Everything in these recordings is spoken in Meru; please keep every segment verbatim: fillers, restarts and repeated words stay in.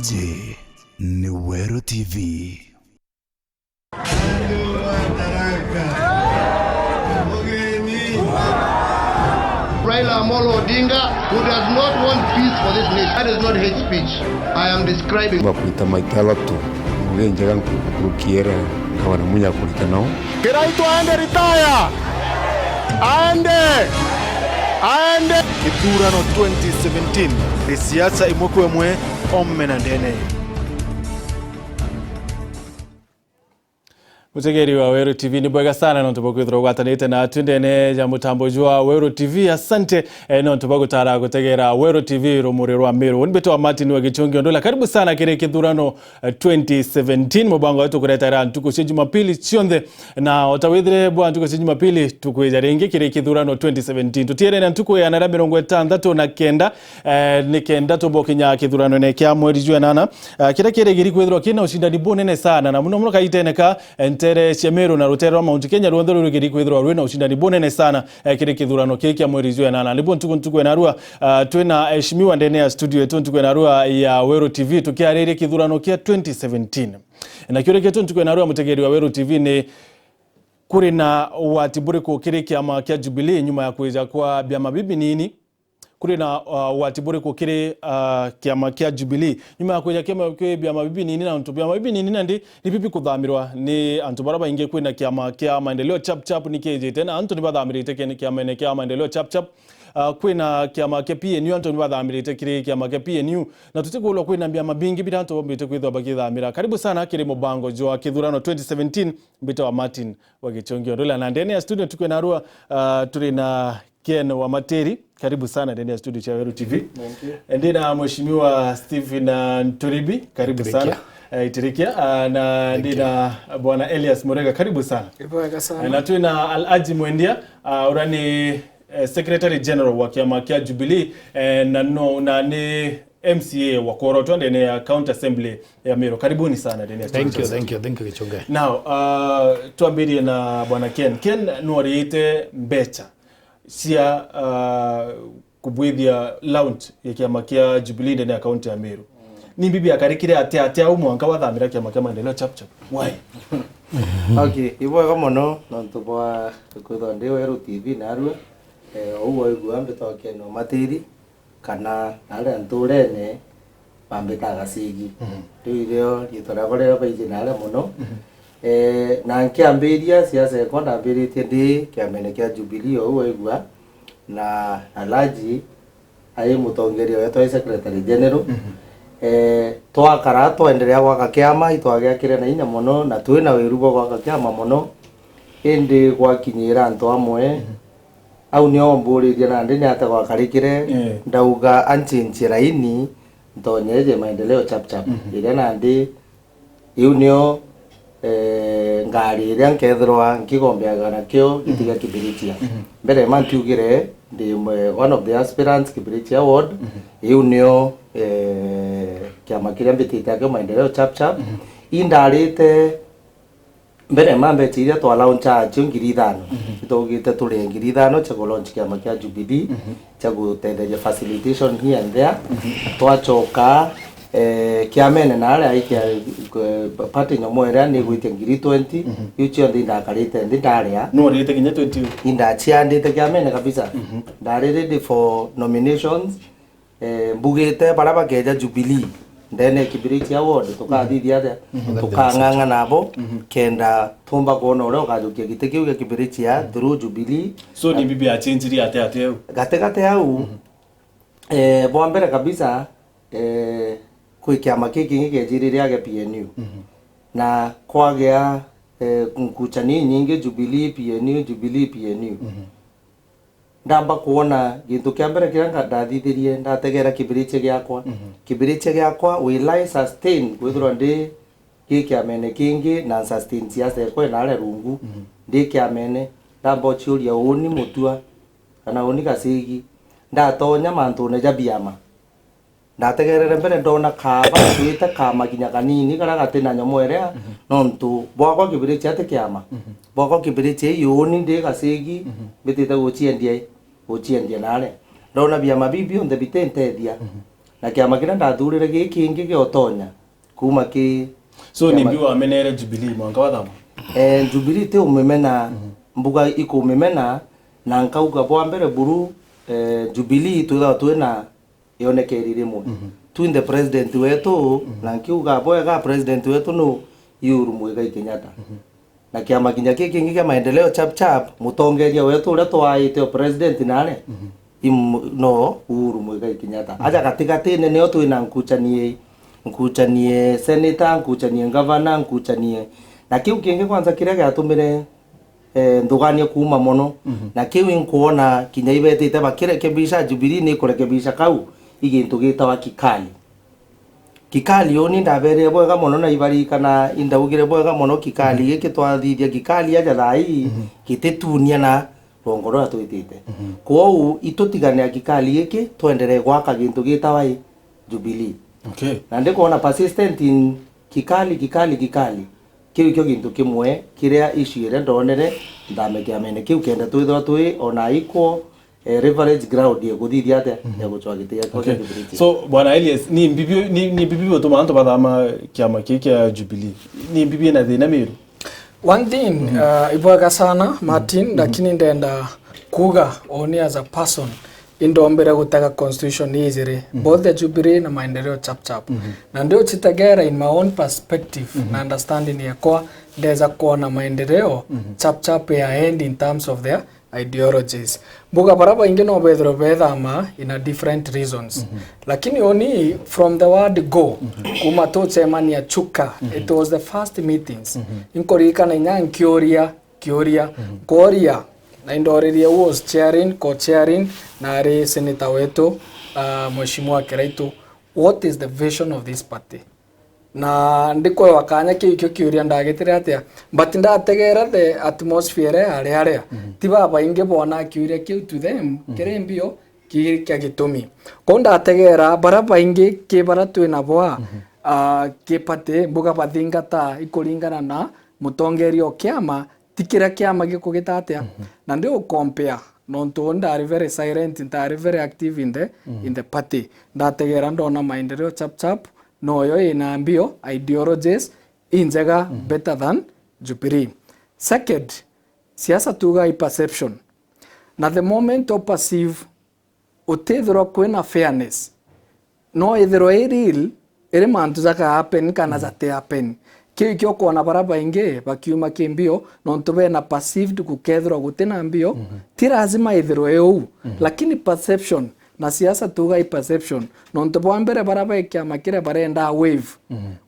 Je, ni Weru T V. Raila Amolo Odinga, who does not want peace for this nation. That is not hate speech I am describing. Bakwita maita alatu, ngugi njega nkurukiere, nkabona munya kurika nao. Kiraitu aende retire! Aende! Aende! Githurano twenty seventeen, ni siasa imwe kwa imwe, ome na ndene. Mutegeri wa Weru T V, ni bwega sana nontu bwa kwithirwa ugwatanite natwi ndene ya mutambo jwa Weru T V. Asante eh, nontu bwa gutara gutegera Weru T V, rumuri rwa Miru. Ni mbitwa Martin wa Gichungi Ondula. Karibu sana kiri kithurano eh, twenty seventeen, mubango wetu kuretera ntuku cia Jumapili cionthe, na o ta withire bwa ntuku cia Jumapili tukwija ringi kiri kithurano twenty seventeen. Tutiere na ntuku ya nara mirongo itantatu na kenda eh, ni kenda tumbokinya kithuranone kia mweri jwa enana, eh, kiria kirigiri kwithirwa kina ucindani bunene sana, na muno muno kaitene ka eh, ntere cia Meru na rutere rwa Mount Kenya ruonthe rurigiri kwithirwa rwina ucindani bunene sana eh, kiri kithurano kii kia mweri jwa enana. Nibo ntuku ntuku enarua, ah, twina eheshimiwa ndene ya studio yetu ntuku enarua ya Weru T V tukiariria kithurano kia twenty seventeen. Na kiuria kietu ntuku enarua mutegeri wa Weru T V ni kuri na ugwati buriku kiri kiama kia Jubilee nyuma ya kwija kwa biama bibinini? Kuri na uh, ugwati buriku kiri uh, kiama kia Jubilee nyuma ya kwija kiama kwi biama bibinini? Na antu biama bibinini nandi ni bibi kuthamirwa ni antu bara baingi. Kwina kiama kia Maendeleo Chap Chap ni kiejite na antu ni bathamirite kiene kiamene kia Maendeleo Chap Chap. Uh, kwina kiama kia P N U, antu ni bathamirite kiri kiama kia P N U, na tutikulwa kwina biama bingi bira antu bombite kwithwa bakithamira. Karibu sana kiri mubango jwa kithurano twenty seventeen. Mbitwa Martin wa Gichungi Ondula, na ndene ya studio tukwina arua uh, turi na Ken wa Materi. Karibu sana ndene ya studio cia Weru T V. Thank you. Ndi na mheshimiwa Stephen uh, Nturibi. Karibu sana. Itirikia. Uh, Itirikia. Uh, na ndi na bwana Elias Murega. Karibu sana. Ibwega sana. Uh, na twina Alhaji Mwendia, uh, uria ni eh, Secretary General wa kiama kia Jubilee, eh, na no na ni M C A wa kworotwa ndene ya County Assembly ya Meru. Karibuni sana ndene ya studio. Thank you, thank you, thank you Gichungi. Now, uh, twambirie na bwana Ken. Ken, nwariite mbecha cia uh, kubwithia launch ya kiama kia Jubilee ndene ya County ya Meru. Ni bibi akarikire atia atia au mwanka wathamira kiama kia Maendeleo Chap Chap? Why? Okay, ibwega mono nontu bwa kwithwa ndi Weru T V narua. Eh, ou waigua mbitwa Ken wa Matiri, kana naria nturene bambitaga Gacigi. Riu irio riitwa riakwa riria baiji naria mono. Eh, na nkiambiria siasa ekwa ndambiritie ndi kiamene kia Jubilee, ou waigua, na Alhaji ai mutongeria wetu, ai Secretary General. Eh, twakara twaendelea gwaka kiama, itwagiakire na inya mono, na twina wiru bwa gwaka kiama mono, indi gwakinyira antu amwe, au nio mburirie nandi ni atia gwakarikire, eh, ndauga anchinchie raini, ntonye ije Maendeleo Chap Chap. Iria nandi iu nio, eh, ngari iria nkethirwa nkigombeaga nakio giti gia Kibirichia. Mbere ma ntiugire ndi mwe-, one of the aspirants Kibirichia ward, iu nio, eh, kiama kiria mbitite akio Maendeleo Chap Chap. Indarite mbere ma mbecha iria twa launch acio ngiri ithano. Itwaugite turie ngiri ithano cia ku launch kiama kia Jubilee, cia gutetheria facilitation here and there. Twachoka, eh, kiamene na aria aikia, eh, party nyomo iria ni igwitia ngiri twenty, iu cionthe indakarite nthi ndaria. Nurite kinya twenty? Indaciandite kiamene kabisa. Ndari ready for nominations. Eh, mbugite baria bakeja Jubilee ndene ya Kibirichia ward, tukathithia atia? Tukang'ang'ana nabo, kenda tumba kwona uria ukajukia giti kiu gia Kibirichia through Jubilee. So ni bibi achinjirie atia atia eu? Gatigati au, eh, bwa mbere kabisa, eh, kwi kiama kii kingi kiejirire agia P N U. Na kwagia, eh, nkuchani inyingi, Jubilee, P N U, Jubilee, P N U. Ndamba kwona gintu kia mbere kiria nga-, ndathithirie, ndategera kibirichia giakwa. Kibirichia giakwa will I sustain kwithirwa ndi gi kiamene kingi na nsustain siasa ekwa inaria rungu ndi kiamene? Ndamba uciuria, uuni mutua kana uuni gacigi? Ndatonya mantune ja biama, ndategerere mbere ndona kaaba gatwite kamakinya kanini karia gatina nyomo iria, nontu bwakwa kibirichia ti kiama. Bwakwa kibirichia ii uuni ndi gacigi, mbitite guciendia i, guciendia naria. Ndona biama biu bionthe bitintethia. Na kiama kiria ndathurire giki kingi giotonya kuma ki... So, ni kiama mbi wamenere Jubilee mwanka wa thama? Eh, Jubilee ti umimena, mbuga ikumimena, na nkauga bwa mbere buru, eh, Jubilee twithagwa twina yonekeri rimwe. Twinthe president wetu, na nkiuga bwega president wetu nu i Uhuru Muigai Kenyatta. Na kiama kinya ki kingi kia maendeleo chap chap, mutongeria wetu uria twaite o president nare, im-, no Uhuru Muigai Kenyatta. Aja gatigatine nio twina nkuchanie, nkuchanie senator, nkuchanie governor, nkuchanie. Na kiu kingi kwanza kiria giatumire, eh, nthugania kuuma mono. Na kiu inkwona kinya ibetite bakirekebisha, Jubilee ni ikurekebisha kau, i gintu gitawa kikali. Kikali uni ndaberire bwega mono na ibarikana indaugire bwega mono kikali giki twathithia kikali aja thaa ii gititunia na rwongo ruria twitite. Kwou itutigane na kikali giki, twenderee gwaka gintu gitawa i Jubilee. Okay. Na ndikwona persistent in kikali, kikali, kikali. Kiu ikio gintu kimwe kiria issue iria ndonere nthame kiamene kiu kenda twithirwa twi ona equal, eh, leverage ground ya kuthithia atia ya gucwa giti giakwa kia Jubilee. So, Bwana Elias, ni mbibi, ni, ni mbibi utuma antu bathama kiama kii kia Jubilee? Ni mbibi ina thina Meru? One thing, uh, ibwega sana, Martin, lakini ndenda kuga uni as a person, indombere gutega constitution ijiri, both the Jubilee na Maendeleo chap chap. Na ndi uchitegera in my own perspective na understanding yakwa, ndeza kuona Maendeleo chap chap ya end in terms of their ideologies. Mbuga bara baingi no bethirwe bethama in a different reasons. Lakini uni from the word go, kuma tuchemania Chuka, it was the first meetings. Inkuririkana inya nkiuria, kiuria, nkoria, na indoririe who was chairing, co-chairing, na ari senator wetu, uh, Mheshimiwa Kiraitu, what is the vision of this party? Na ndikwewa kanya kiu ikio kiuria ndagitire atia, but ndategera the atmosphere yari aria. Ti babaingi bona kiuria kiu to them, kiri mbio, ki kia gitumi. Kou ndategera bara baingi ki bara twina bwa, ah, ki party, mbuga bathingata ikuringana na mutongeria o kiama, ti kiria kiama gikugita atia. Na ndi ukompea, nontu uni ndari very silent, ndari very active in the, in the party. Ndategera ndona Maendeleo chap chap, noyo ina mbio ideologies injega better than Jubilee. Second, siasa tuga i perception. Na the moment o perceive utithirwa kwina fairness, no ithirwa i real, iri mantu jaka happen kana jati happen. Kiu ikio kwona bara baingi bakiuma ki mbio, nontu bena perceived gukethirwa gutina mbio, ti lazima ithirwe i uu. Lakini perception, na siasa tuga i perception, nontu bwa mbere bara be kiama kiria barenda wave.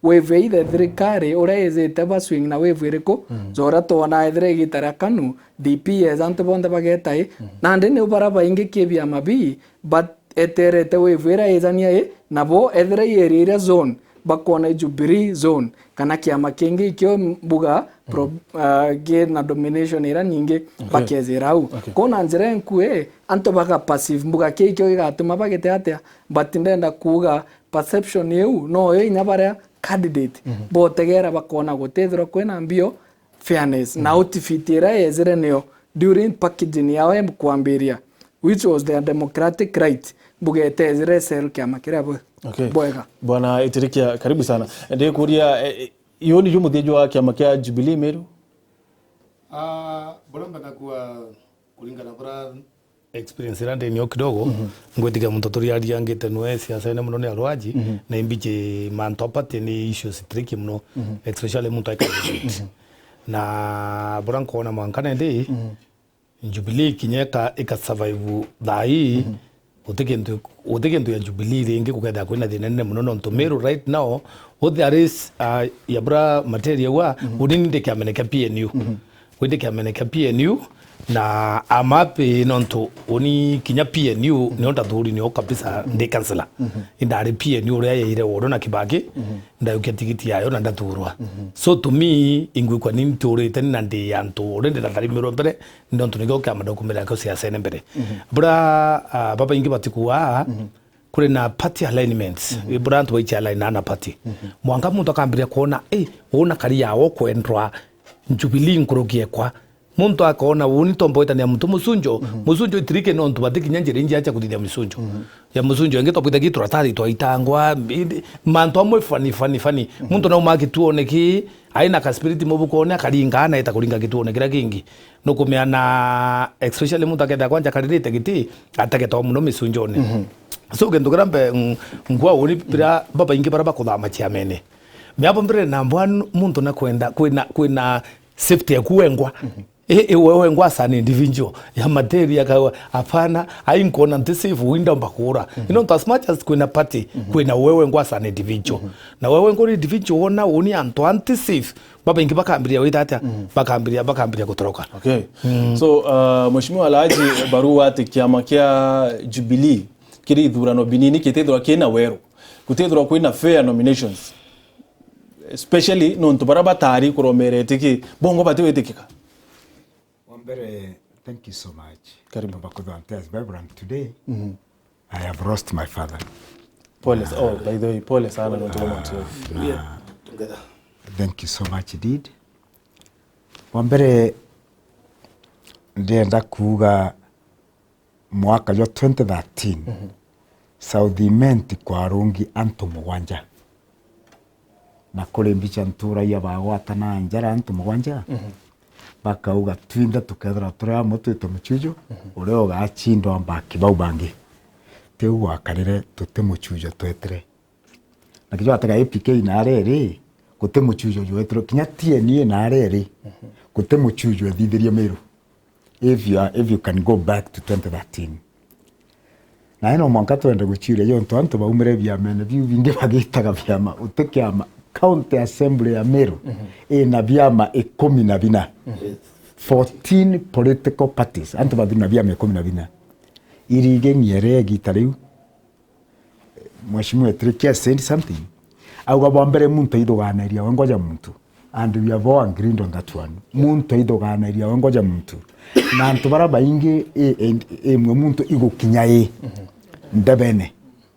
Wave either thirikari uria ijite ba swing na wave iriku, jora twona ethira igita ria KANU, D P yeza antu bonthe bageta i, nandi niu bara baingi ki biama bii, but eterete wave iria ijania i, nabo ethira i area iria zone, bakona i Jubilee zone, kana kiama kingi ikio mbuga pro-, ah, ki na domination iria nyingi, bakejira au. Kou na njira inkui, antu baga perceive mbuga ki ikio gigatuma bagite atia, but ndenda kuuga perception iu noyo inya baria candidate botegera bakona gutithirwa kwina mbio fairness. Na outfit iria yejire niyo during packaging yao ya kwambiria, which was their democratic right, mbuga itejire sell kiama kiria bwe-, bwega. Bwana Itirikia, karibu sana. Ndikuria, eh, eh, iyo ni muthinjo wa kiama kia Jubilee Meru? Ah, buria mbenda kuga kuringana buria experience iria ndi nio kidogo, ngwitikia muntu turiaria ngite nwe siasene muno ni arwaji, na imbiji mantu a party ni issues tricky muno, especially muntu aika na buria nkwona mwanka nendi, Jubilee kinya ika, ika survive thaa ii, guti kintu, guti kintu ya Jubilee ringi gukethira kwina thina nene muno, nontu Meru right now, with there is, uh, ya bura material wa, uni ndi kiamene kia P N U. Wi ndi kiamene kia P N U, na I'm happy nontu uni kinya P N U nio ndathuri nio kabisa ndi councillor. Indari P N U uria yaire Wodo na Kibaki, ndayukia tigiti yayo na ndathurwa. So to me, ingwikwa ni nturite ni na ndi antu uria ndiratharimirwe mbere, nontu nikio kiama ndakumira nakio siasene mbere. Bura, ah, babaingi batikuaa, kuri na party alignments. Bura antu baichi align na party. Mwanka muntu akambiria kwona, eh, wona kari yawo kwendwa Jubilee nkuruki ekwa. Muntu akona uni tomba gwitania muntu mucunjo, mucunjo itirike nontu bati kinya njira ingi acha kuthithia mucunjo. ya mucunjo ingi, twabwita ki turatathi twaitangwa, i-, mantu amwe funny, funny, funny. Mhm. Muntu nauma gituone ki, aina ka spirit mubukone, akaringa, anaeta kuringa gituone kiria kingi. Nukumea na, especially muntu akethira kwanja akaririte giti, ategetawa muno micunjone. Mhm. So, kintu kiria mbe, ng-, ngwa uni bira babaingi bara bakuthama ciamene. Miabo mbere na mbwa n-, muntu na kwenda, kwina, kwina safety yaku wengwa. Mhm. I, i wewe wengwa as an individual. Ya materi ya kawa, hapana, ai nkona nti safe, winda mbakura. Mhm. You know, as much as kwina party, mhm, kwina wewe wengwa as an individual. Mhm. Na wewe wengwa individual wona uni antu anti safe, babaingi bakambiria wita atia? Mhm. Bakambiria, bakambiria gutoroka. Okay. Mm. So, uh, Mheshimiwa Alhaji, barua ati kiama kia Jubilee kiri ithurano binini kitithirwa kina weru. Gutithirwa kwina fair nominations. Especially nontu bara batari kuromerete ki, bongo batiwitikika. Wa mbere, thank you so much. Karibu. Baba Kudhwante, as Reverend today, mhm, I have lost my father. Pole sa-, oh, by the way, pole sana, nontu wa mwantu. Na, yeah, together. Thank you so much indeed. Wa mbere, ndienda kuuga mwaka jwa twenty thirteen, mhm, South Imenti kwarungi antu mugwanja. Na kuri mbicha nturagia bagwatana njara antu mugwanja, mhm, bakauga, "Twinthe tukethirwa turi amwe twite muchujo, mhm, uria ugacindwa mbaki bau bangi." Tiu gwakarire, tuti muchujo twetire. Na kijo atega A P K na areri, guti muchujo jwetirwe. Kinya T N A na areri, mhm, guti muchujo ethithirie Meru. If you are, if you can go back to twenty thirteen. Na ino mwanka twende guchiuria, yontu antu baumire biamene biu bingi bagitaga biama, uti kiama, County Assembly ya Meru, mhm, ina biama ikumi na bina. Mhm. Fourteen political parties, antu bathuna biama ikumi na bina. Iriging'ie ria igita riu, Mheshimiwa Etiriki has said something. Auga bwa mbere muntu aithuganairia wengwa ja muntu. And we have all agreed on that one. Muntu aithuganairia wengwa ja muntu. Na antu bara baingi, i, i, imwe muntu igukinya i ndebene.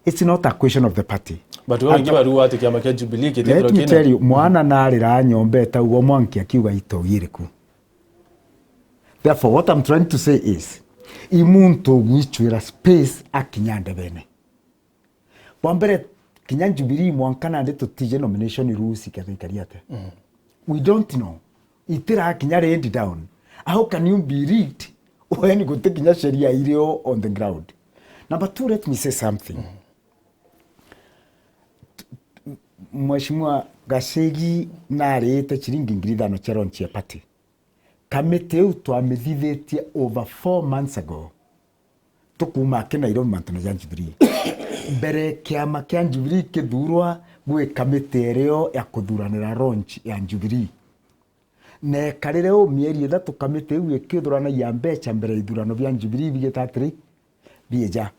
It's not a question of the party. But we baingi barua ati kiama kia Jubilee kitithirwa kina. Let me tell you, mwana narira nyomba etagwo mwanki akiuga itogiriku. Therefore, what I'm trying to say is, i muntu ugwichwira space akinya ndebene. Bwa mbere, kinya Jubilee mwanka nandi tutije nomination rules ikethira ikari atia. Mm. We don't know. Itirakinya laid down. How can you be rigged when gutikinya sheria irio on the ground? Number two, let me say something. Mm. Mheshimiwa Gachegi narite chiringi ngiri ithano cia launch ya party. Kamiti iu twamithithitie over four months ago. Tukuma aki Nairobi mantune ja Jubilee. Mbere kiama kia Jubilee kithurwa, gwi kamiti irio ya kuthuranira launch ya Jubilee. Na ikarire uu mieri ithatu kamiti iu ikithuranagia mbecha mbere ya ithurano bia Jubilee bigita atiri, biija.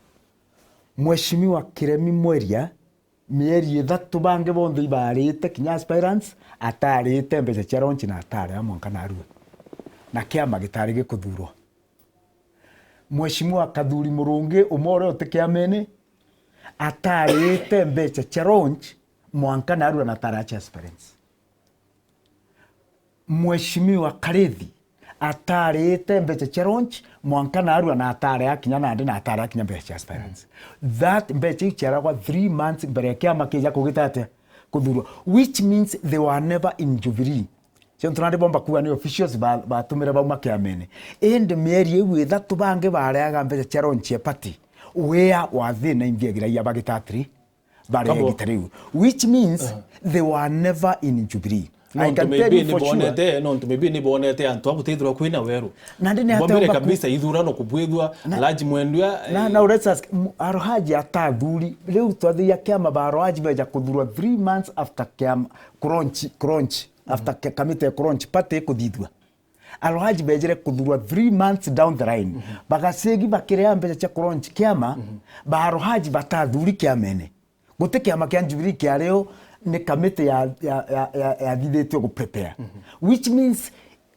Mheshimiwa Kiremi Mweria, mieri ithatu bangi bonthe ibarite kinya aspirants, atarite mbecha cia launch na atari a mwanka narua. Na kiama gitari gikuthurwa. Mheshimiwa Kathuri Murungi, umwe uria uti kiamene, atarite mbecha cia launch mwanka narua na atari a aspirants. Mheshimiwa Karithi atarite mbecha cia launch mwanka narua na atari akinya nandi na atari akinya mbecha cia aspirants. That mbecha iu ciaragwa three months mbere ya kiama kija kugita atia? Kuthurwa. Which means they were never in Jubilee. Ciontu nandi bomba kuuga ni officials ba-, batumire bauma kiamene. Indi mieri iu ithatu bangi bareaga mbecha cia launch ya party. Wea wa thina imbiagiragia bagita atiri? Bare Kabo- gita riu. Which means, uh-huh, they were never in Jubilee. I can tell you for sure. Nontu maybe nibonete, nontu maybe nibonete antu a gutithirwa kwina weru. Na ndi ni Bombere ateomba ku- kabisa ithurano kubwithwa, na- Alhaji Mwendwa, na, eh, na let's ask, m-, Alhaji atathuri, riu twathiria kiama ba Alhaji beja kuthurwa three months after kiama kulaunch, kulaunch, after ke-, kamiti ya kulaunch party kuthithua. Alhaji bejire kuthurwa three months down the line. Mhm. Bagacegi bakirea mbeca cia kulaunch kiama, mhm, ba Alhaji batathuri kiamene. Guti kiama kia Jubilee kiario, ni kamiti ya, ya, ya, ya, yathithitue gu prepare. Mhm. Which means,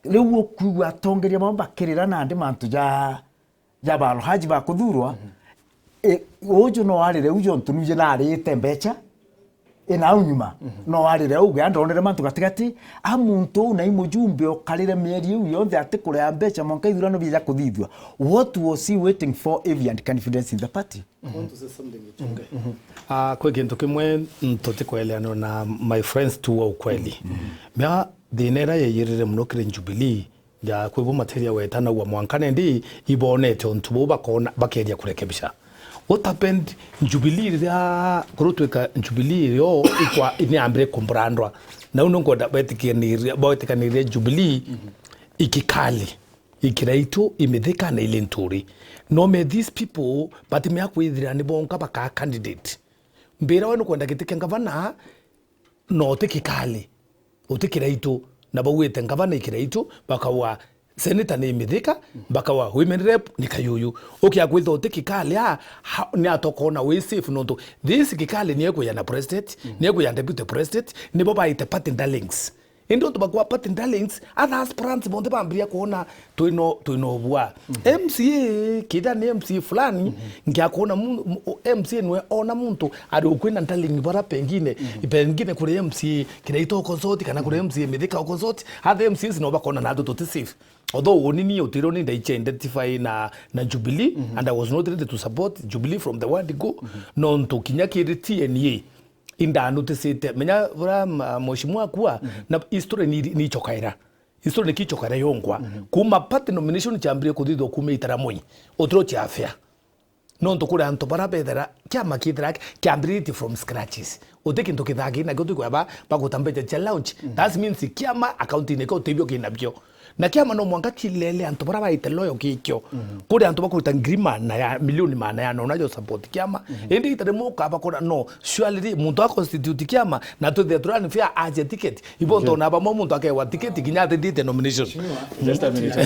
riu ukwigua atongeria bamwe bakirira nandi mantu ja ja ba Alhaji ba kuthurwa, mhm, e, uju no arire uju ontu nuje narite mbeca, ina au nyuma. No arire uge, andonere mantu gatigati, a muntu uu na i mujumbe ukarire mieri iu yonthe atikurea mbeca mwanka ithurano biija kuthithua. What was he waiting for if he had confidence in the party? I want to say something, Gichunge. Ah, kwi kintu kimwe ntutikweleanwa na my friends tu wa ukweli. Mea thina iria yaiyirire muno kiri Jubilee, ja kwi bo materia weta na ua mwanka nendi ibonete untu buu bakona, bakeria kurekebisha. What happened Jubilee riria kurutwika Jubilee rio ikwa ni ambire kumbrandwa. Na uno nkwenda betikaniria, betikaniria Jubilee ikikali, ikiraitu, imithika na ile nturi. No me these people, but me akwithira ni bonka baka candidate. Mbira we nukwenda giti kia ngavana, no uti kikali, uti kiraitu, na bauite ngavana i kiraitu, bakaua senator ni mithika, bakaua women rep ni kayuyu. Ukia kwithwa uti kikali, a, ha, ni atokona wi safe nontu this kikali ni ekwija na president, ni ekwija deputy president, nibo baite party darlings. Indi untu bakwa party darlings, other aspirants bonthe bambiria kwona twino, twino bwa M C A, kida ni M C A fulani, ngia kwona mu-, mu-, M C A nwe ona muntu ari ukwina darling bara pengine, pengine kuri M C A Kiraitu o consult kana kuri M C A Mithika o consult, other M C As no bakona na antu tuti safe. Although uni ni utiro ni ndaiche identify na, na Jubilee, and I was not ready to support Jubilee from the word go, nontu kinya kiri T N A, inda noticete. Menya bura ma-, mheshimiwa akua, na history ni, ni ichokaira. History ni kichokaira yongwa. Kuma party nomination chambirie kuthithwa kuma Itaramoi. Utiro chiafia. Nontu kuri antu bara bethera, kiama kithira kiambiritie from scratches. Uti kintu kithagi nakio tukweba baguta mbeca cia launch. That means kiama account-ini kio utibio kinabio. Na kiama no mwanka kilele antu bara baite loyo kikio. Kuri antu bakuruta ngiri maana ya, milioni maana ya, no najo support kiama. Indi itari muka bakora no, surely ri, muntu a constitute kiama, na twithire turani fair aje ticket. Ibo ntona bamwe muntu akewa ticket kinya athithite nomination. Just a minute.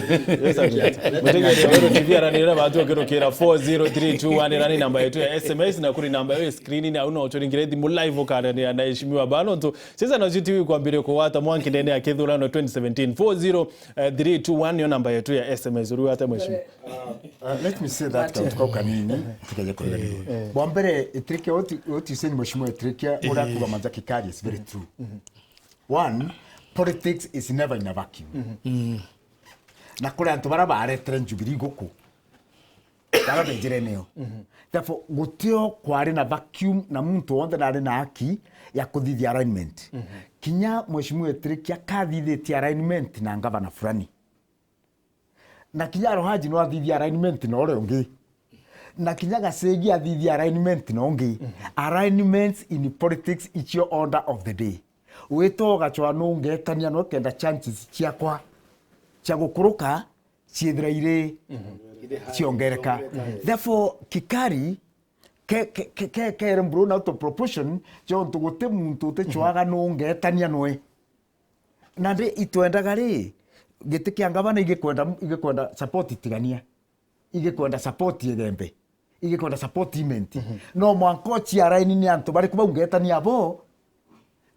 Just a minute. Mutegeri weru T V aranira bantu ukirukira four zero three two one, irani namba yetu ya S M S, na kuri namba yetu ya screen, na uno uturingire thimu live ukaranira na heshimiwa bano ntu. Sasa na juti kwambiria kuwata mwanki ndene ya kithurano twenty seventeen. Four zero three two one niyo namba yetu ya S M S. Uri wate mheshimiwa? Uh, let me say that kauntu kau kanini, tukaja kurigania. Bwa mbere, Etrikia, what you, what you said, Mheshimiwa Etrikia, uria kuga Manza Kikari is very true. One, politics is never in a vacuum. Na kuri antu bara baretere Jubilee guku, bara be njirene yo. Therefore, gutio kwari na vacuum na muntu wonthe nari na haki ya kuthithia alignment. Kinya Mheshimiwa Etrikia kathithitie alignment na ngavana fulani. Na kinya Rohaji no athithia alignment na uria ungi. Na kinya Gacegi athithia alignment na ungi. Alignments in politics icio order of the day. Wito ugacwa nungetania no kenda chances ciakwa cia gukuruka ciithira iri ciongereka. Therefore, Kikari ke, ke, ke, ke, kere blown out of proportion, jontu guti muntu uticwaga nungetania nwe. Na ndi itwendaga ri, giti kia ngavana igikwenda, igikwenda support Tigania, igikwenda support Igembe, igikwenda support Imenti. No mwanka uciaraini ni antu bariku bau ngetania bo.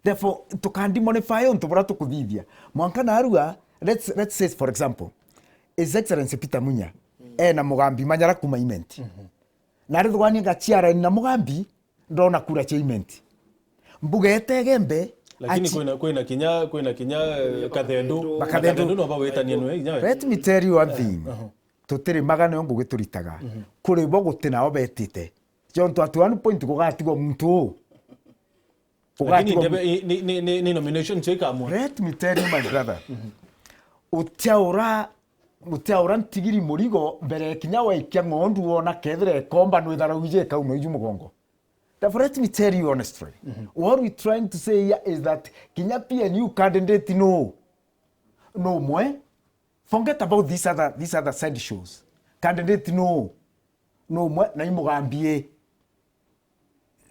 Therefore, tuka demonify untu buria tukuthithia. Mwanka narua, let's, let's say for example, His Excellency Peter Munya, ena Mugambi Manyara kuma Imenti. Na arithugania ngaciaraini na Mugambi, ndona kura cia Imenti. Mbuga ete Igembe, lakini achi- kwina, kwina kinya, kwina kinya, eh, Kathendu. Bakathendu. Bakathendu no bawetanie nwe, inya we. Let me tell you one thing. Tutiri magana yo ngugi turitaga. Kuri bo guti nao betite. Jontu at one point gugatigwa muntu uu. Lakini gugatigwa ndebe, i-, ni, ni, ni, ni nomination cio ikamwe. Let me tell you, my brother. Utiaura, utiaura ntigiri murigo mbere kinya waikia ng'ondu wona kethira ikomba nwithara wije ikau noiju mugongo. Therefore, let me tell you honestly, what we trying to say here is that kinya P N U candidate no, no umwe. Forget about these other, these other side shows. Candidate no, no umwe na i Mugambi i.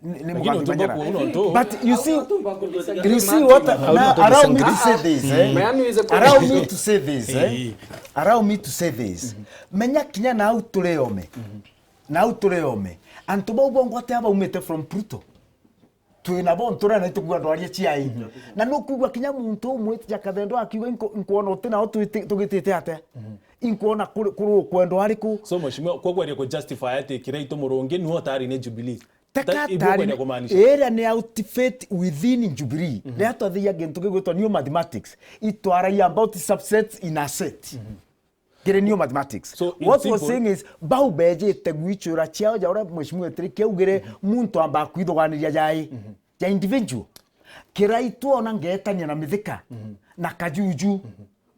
Ni, ni Mugambi Manyara. But you see, you see what, now allow me to say this, eh? Allow me to say this, eh? Allow me to say this. Menya kinya nau turiome. Nau turiome. Antu bau bongwa ati abaumite from Pluto. Twina bo nturana itukua ndwaria ciai. Na nukwigua kinya muntu umwe ja Kathendo akiuga, "Inko-, inkwona uti nao twiti-, tugitite atia? Inkwona kuri, kuri ukwendwa ariku?" So, mheshimiwa, kwa kweria ku justify ati Kiraitu Murungi niwe utari ni Jubilee? Teka That, ibu atari, kwenda kumaanisha? Area ni outfit within Jubilee. Mhm. Riria twathiaga gintu gigwitwa new mathematics, itwaragia about subsets in a set. Mhm. Kiri new mathematics. So, in What we're simple saying is, bau bejite gwichura ciao ja uria Mheshimiwa Etiri kiaugire, mhm, muntu amba kwithuganiria jai, mhm, ja individual. Kiraitu ona ngetania na Mithika, mhm, na Kajuju, mhm,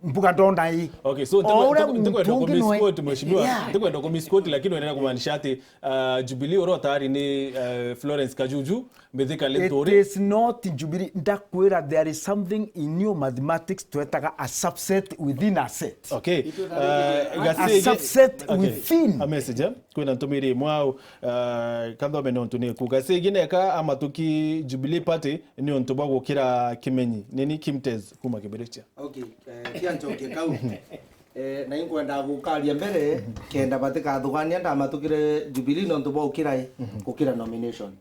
mbuga ndona i. Okay, so O ntikwenda, uria ntikwenda muntu ungi noe- kumisquote, Mheshimiwa. Yeah. Ntikwenda kumisquote, lakini unaenda kumaanisha ati, uh, Jubilee uria utari ni, uh, Florence Kajuju, Mithika Linturi. It is not Jubilee. Ndakwira, there is something in new mathematics twetaga a subset within a set. Okay. Uh, A gasi igi- subset okay. Within. A message, eh? Kwina ntumiri imwe au, uh, kanthome nontu ni kuga. Gasi igi neka amatuki Jubilee Party ni untu bwa gukira Kimenyi. Nini Kimtez kuma Kibirichia. Okay, eh, tia ncokie kau. Eh, na inkwenda gukaria mbere, kenda batikathugania ndamatukire Jubilee nontu bwa gukira i, mhm, gukira nomination.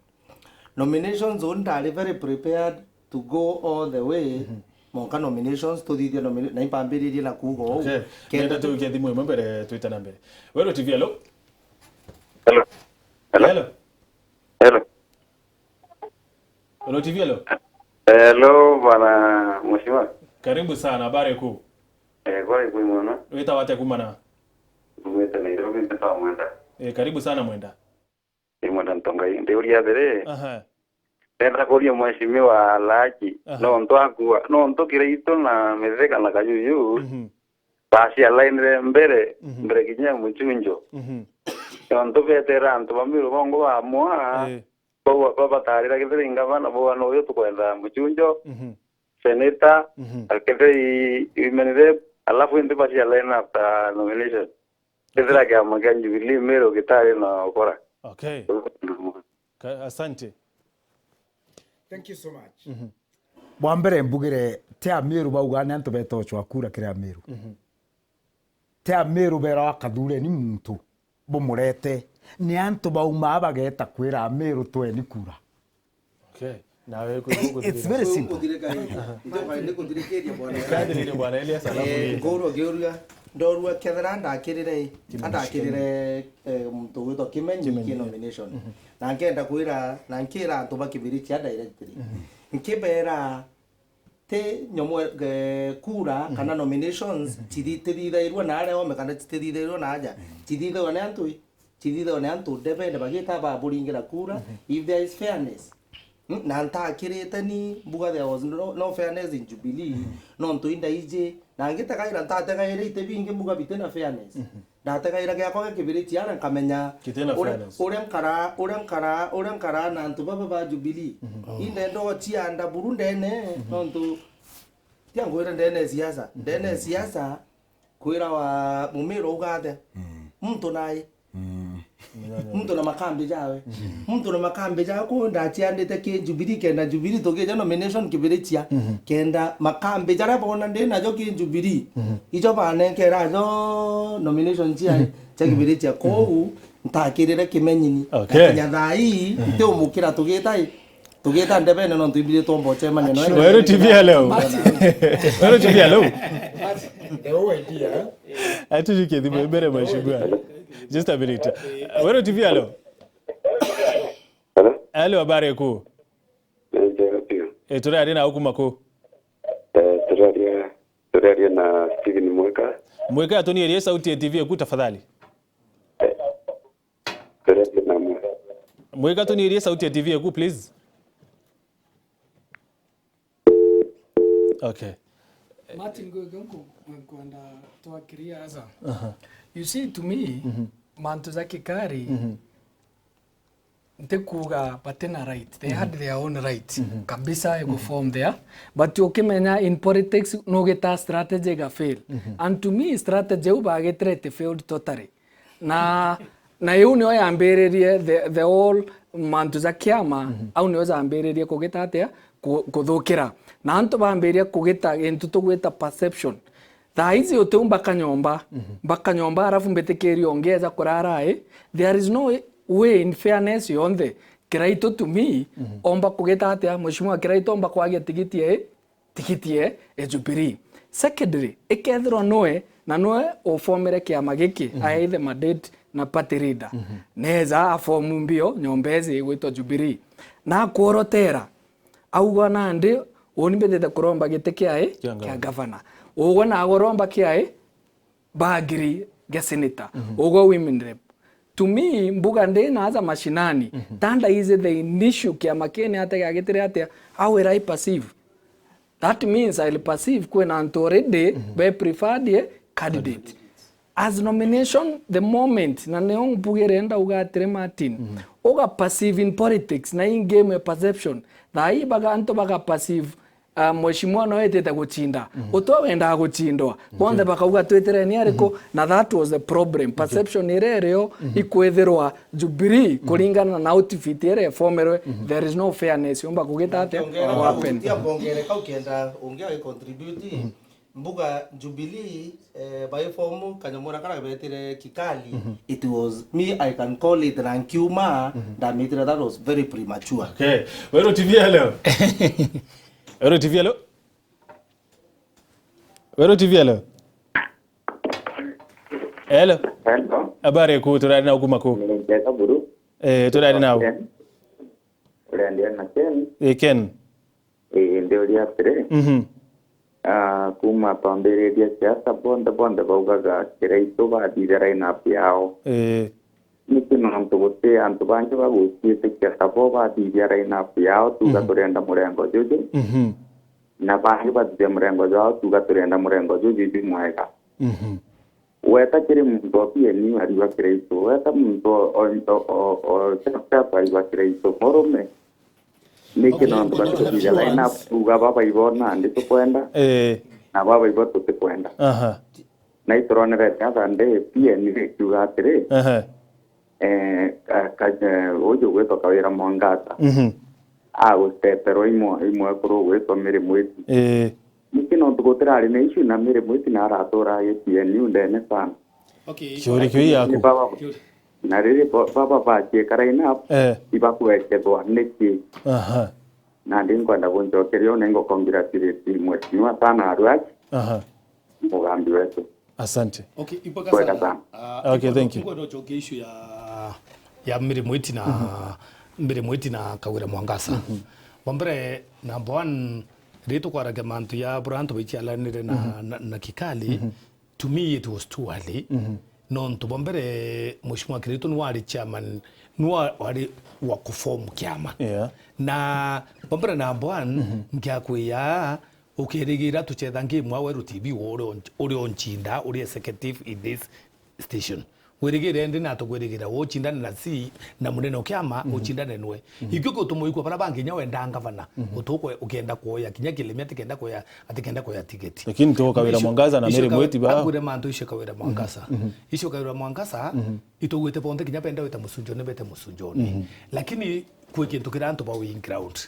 Nominations uni ndari very prepared to go all the way. Mhm. Monka nominations, tuthithie nomina-, na impambiririe na kuuga uu. Okay. Kenda nenda tu- tuikie thimu imwe mbere twite na mbere. Weru T V, hello? Hello. Hello. Hello. Hello. Hello, T V, hello. Hello, bwana mheshimiwa. Karibu sana, habari kuu? Eh, kwa kwimwona. Wita wate kumana? Mwite Nairobi, mbita Mwenda. Eh, karibu sana Mwenda. Ni Mwenda Ntongai. Ndiuria atiri. Aha. Ndenda kuria mheshimiwa Alhaji. Aha. Nontu akua, nontu Kiraitu na Mithika na Kajuju. Mhm. Bacialainire mbere, mhm, mbere kinya ya Muchunjo. Mhm. Nontu betera antu ba Miru bongo bamwa, eh, bau, bau batarira kethira i ngavana, bau no uyu tukwenda Muchunjo, mhm, senator, mhm, akethira i, i women rep, alafu indi bacia line after nomination. Kethira kiama kia Jubilee Miru gitari na ukora. Okay. Ka-, asante. Thank you so much. Mhm. Bwa mbere mbugire, ti Amiru bauga ni antu betochwa kura kiri Amiru. Mhm. Ti Amiru bera akathureni muntu bumurete. Ni antu bauma bageta kwira Amiru tweni kura. Okay. Nawe ku-, ku-, it's very simple. Kuthirika ii. Ndio kwa ni kuthirikiria bwana. Kathiriria bwana Elias, alafu eh, ni ngorwa ngiuria, ndorua kethira ndakirire ii, Kimenyi. Andakirire, eh, muntu witwa Kimenyi, Kimenyi, ki yeah, nomination. Mhm. Na nkenda kwira, na nkira antu ba Kibirichia directly. Mhm. Nkibera, ti nyomo, eh, kura, mhm, kana nominations, mhm, chithi-, tithithairua na aria ome kana chitithithairua na aja. Mhm. Chithithairua ni antu i, chithithairua ni antu ndebene bagita baburingira kura, mhm, if there is fairness. Mm, na ntakirite ni mbuga there was no, no fairness in Jubilee, mhm, nontu indaiji, na ngitegaira, ntategaira ite bingi mbuga bitina fairness. Mhm. Ndategaira giakwa gia Kibirichia na nkamenya kitina uria, fairness, uria nkara, uria nkara, uria nkara na antu baba ba Jubilee. Mhm. Indenda uchianda buru ndene, mhm, nontu tia ngwira ndene ya siasa, mhm, ndene ya siasa, kwira wa Mumiro uga atia? Mm. Muntu nai. Mm. Muntu na makambi jawe. Mm. Muntu na makambi jawe, kuu ndachiandite ki Jubilee, kenda Jubilee tukija nomination Kibirichia, mhm, kenda makambi jaria bona ndi najo ki Jubilee, mhm, ijo banenkera jo nomination cia, mhm, cia Kibirichia. Mhm. Kuu ntakirire Kimenyini. Okay. Na kinya thaa ii, mhm, ntiumukira tugita i, tugita ndebene nontu ibiri twomba uchemania noe. Weru T V, hello. Weru T V, hello. Atujukie thimu mbere, mheshimiwa. Just a minute. Weru T V, hello. Hello? Hello, habari kuu? Ni njega biũ. Eh, turaria na ukuma ku? Eh, turaria, turaria na Steven Mweka. Mweka, tunierie sauti ya T V yaku tafadhali. Eh, turaria na Mweka. Mweka, tunierie sauti ya T V yaku, please. Okay. Martin, ngwigua nku-, nkwenda twakiria aza. Aha. You see, to me, mhm, mantu ja kikari, mhm, nti kuuga batina right. They, mhm, had their own right, mhm, kabisa ya, mhm, guform there. But ukimenya in politics, nugita strategy iga fail. Mhm. And to me, strategy iu bagitire iti failed totally. Na, na iu nio yambiririe the, the whole mantu ja kiama, mhm, au nio jambiririe kugita atia? Ku-, kuthukira. Na antu bambiria kugita gintu tugwita perception. Thaa ici utiumba kanyomba, mhm, mba kanyomba, alafu mbitikirie ungi eja kurara i. There is no way in fairness yonthe. Kiraitu to me, mhm, omba kugita atia? Mheshimiwa Kiraitu omba kwagia tigiti i, tigiti e, e Jubilee. Secondly, ikethirwa noe, na noe ufomere kiama giki, mhm, ae the mandate na party leader. Neeja afomu mbio nyomba iji igwitwa Jubilee. Na akworotera, auga, "Nandi, uuni mbitite kuromba giti kiae Kia kia ngavana. Ugwe naagwe uromba kiae bagiri gia senator. Ugwe women rep." To me, mbuga ndi naaja mashinani, tanda is the issue kiama kini atia giagitire atia, how will I perceive? That means I'll perceive kwina antu already be preferred, eh, candidate. As nomination, the moment, na nio mbugire ndauga atiri, Martin, uga perceive in politics, na in game ya perception. Thaa ii baga, antu baga perceive, ah, mheshimiwa no etite gucinda. Utwe wendaga gucindwa. Bonthe bakauga, "Twitireni ariku?" Na that was the problem. Perception iria irio ikwithirwa Jubilee, kuringana na outfit iria ifomerwe, there is no fairness. Yumba kugita atia? Ongera kau, happen. Tia mbongere kau kenda ungi agi contribute. Mbuga Jubilee, eh, by form, kanyamura kara betire Kikali. It was, me, I can call it, na nkiuma, ndamitire that was very premature. Okay. Weru T V, hello. Weru T V, hello. Weru T V, hello. Hello. Hello. Habari ku, turari nau kuma ku? Ni njega buru. Eh, turari nau. Ken. Uria ndia na Ken. Eh, Ken. Ii, ndiuria atiri, Mhm. ah, kuma twambiririe siasa, bonthe, bonthe baugaga Kiraitu bathithia line up yao. Eh. Niki nontu guti antu bangi baguciitikia ta bo bathithia line up yao, tuga Mhm. turienda murengo juju, Mhm. na bangi bathithia murengo jwao, tuga turienda murengo juju ju mwega. Mhm. Weta kiri muntu o P N U ariuga Kiraitu, weta muntu o, o, o, o, o Chap Chap ariuga Kiraitu, murume. Niki Okay, nontu okay, batikuthithia okay. Line up, tuga baba ibo nandi tukwenda, Eh. na baba ibo tutikwenda. Aha. Na ituronerete other day, P N U ikiuga atiri, Aha. eh, ka, ka, eh, uju ugwitwa Kawira Mwangaza, Mhm. agusteterwa imwe, imwe kuru ugwitwa Mary Mwiti. Eh. Niki nontu gutirari na issue na Mary Mwiti na aratura agi P N U ndene sana. Okay, Kiuria kiu yaku. Ni baba, Kiuria. Na riri ba-, baba bacieka line up, Eh. ibakugekethwa niki? Aha. Nandi nkwenda guncokeria, ningo congratulate mheshimiwa sana Aruach, Aha. mugambi wetu. Asante. Okay, ibwega Kwega sana. sana. Ah, Okay, nkwenda, thank you. Nkwenda ucokia issue ya, ya Mary Mwiti na, Mhm. Mary Mwiti na Kawira Mwangaza. Mhm. Wa mbere, number one, riri tukwaragia mantu ya bura antu baiciaranire na, Mhm. na, na Kikali, Mhm. to me it was too early. Mhm. Nontu bwa mbere, Mheshimiwa Kiraitu niwe wari chairman, niwe wari wa kuform kiama. Yeah. Na bwa mbere number one, Mhm. nkiakwia, ukirigira tucetha ngimwa Weru T V uri on-, uri oncinda, uri executive in this station. Wirigire ndi na tukwirigira ucindane na C na munene o kiama, Mhm. ucindane nwe. Mhm. Ikio gutuma ikwa bara bangi nya wenda ngavana, Mhm. utukwe ukenda kuoya kinya Kilemi atikenda kuoya, atikenda kuoya tigeti. Lakini tuko Kawira Icio, Mwangaza na icio Mary Kawi-, Mwiti ba- akwire mantu icio Kawira Mwangaza. Mhm. Icio Kawira Mwangaza, Mhm. itugwite bonthe kinya benda wita Musunjoni, bete Musunjoni. Mhm. Lakini kwi kintu kira antu ba win ground.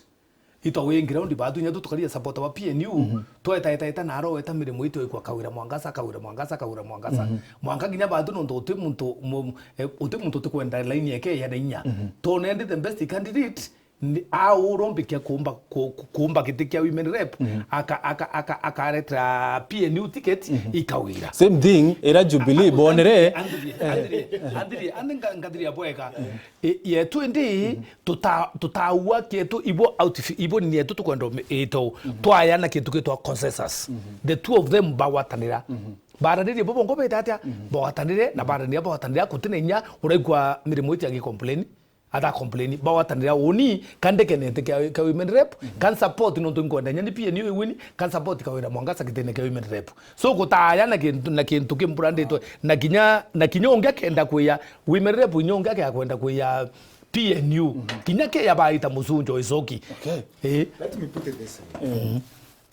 Itwa win ground batu nya tutukaria supporter wa P N U, Mhm. twetaetaeta na aro weta Mary Mwiti oikwa Kawira Mwangaza, Kawira Mwangaza, Kawira Mwangaza. Mhm. Mwanka kinya batu nontu uti muntu mu-, eh, uti muntu utikwenda line yake ya na inya. Mhm. Tonende the best candidate, ni aurombikia kuumba, ku-, ku-, kuumba giti kia women rep, Mhm. aka-, aka-, aka-, akaretera P N U ticket, Mhm. ikawira. Same thing, ira Jubilee, Ah, bonere. Andiri, andiri, andiri, andiri, nga-, ngathiria bwega. Mhm. I-, yetu indi, Mhm. tuta-, tutaua kietu, ibo outfi-, ibo ni yetu tukwenda umi-, ito. Mhm. Twayana kintu gitwa consensus. Mhm. The two of them bagwatanira. Mhm. Baranirie bo bongo bete atia? Mhm. Bagwatanire, na baraniria bagwatanira, gutina inya uraigua Mary Mwiti agi complain. Ata complain, bagwatanira uni, ka ndekenete kia, kia women rep, Mhm. ka support nontu nkwenda nyani P N U iwini, ka support Kawira Mwangaza gitene kia women rep. So gutaya na kintu, na kintu kimbranditwe, na kinya, na kinya ungi akenda kwiya women rep, inya ungi akenda kwenda kwiya P N U. Mhm. Kinya ke ya baita Musunjo icoki. Okay. Eh. Let me put it this way. Mhm.